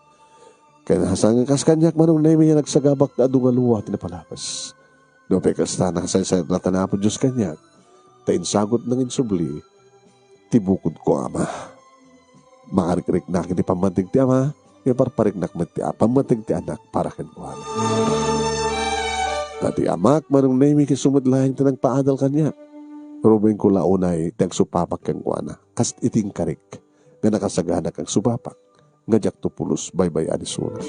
Ken saan nga kas kaniak, Manong Nemy, a nagsagabak ta adu nga lua ti napalabas. Nupay kasta, nakasaysayat laeng ni Apo Dios kaniak, ta insagutna nga insubli ti bukodko a ama. Makariknak iti pammateg ti ama, iparpariknak met ti a-, pammateg ti anak para kenkuana. Ta ti amak, Manong Nemy, isu met laeng ti nagpaadal kaniak. Rubenko la unay ti agsupapak kenkuana, kas iti inkarik nga nakasaganak agsupapak nga diakto pulos baybay-an isuna.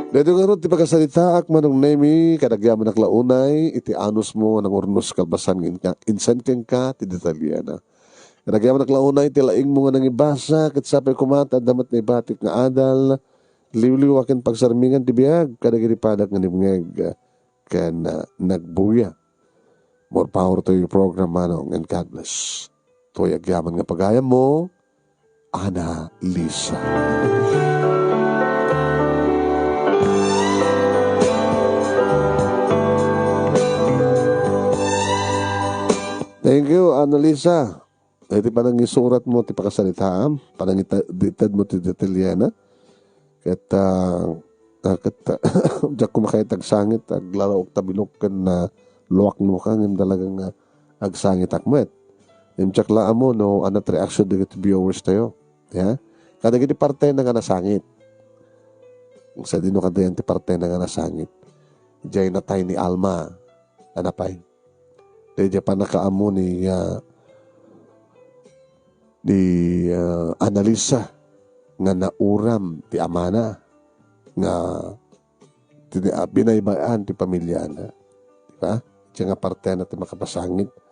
Daytoy ngarud ti pakasaritaak, Manong Nemi, kadagyaman ak la unay iti anusmo nga nangurnos kalpasan nga inka-, insan kenka ti detalyena. Kadagyaman ak la unay ti laingmo nga nangibasa, ket sapay koma ta adda met naibatik nga adal, liwliwa ken pagsarmingan ti biag kadagiti padak nga nibngeg ken, ah, nagbuya. More power to your program, Manong, and God bless. Toy agyaman nga pagayammo, Ana Lisa. Thank you, Ana Lisa. Iti panangisurat mo, ti pakasaritaam, panangita-, ited mo ti detalyena. Ket, ah, ah, ket, ah, diak kumakayat agsangit, aglalaok ta bilok ken, ah, luak no ka, ngem talagang, ah, agsangitak met. Ngem diak la ammo no anat reaction dagiti viewers tayo. Ya? Kadagiti partena nga nasangit. Sadino kadayan ti partena nga nasangit? Diay natay ni Alma. Anapay? Diay pannakaammo ni, ah, ni, ah, Ana Lisa nga nauram ti amana nga ti, ah, binaybay-an ti pamiliana. Di ba? Diay nga partena ti makapasangit.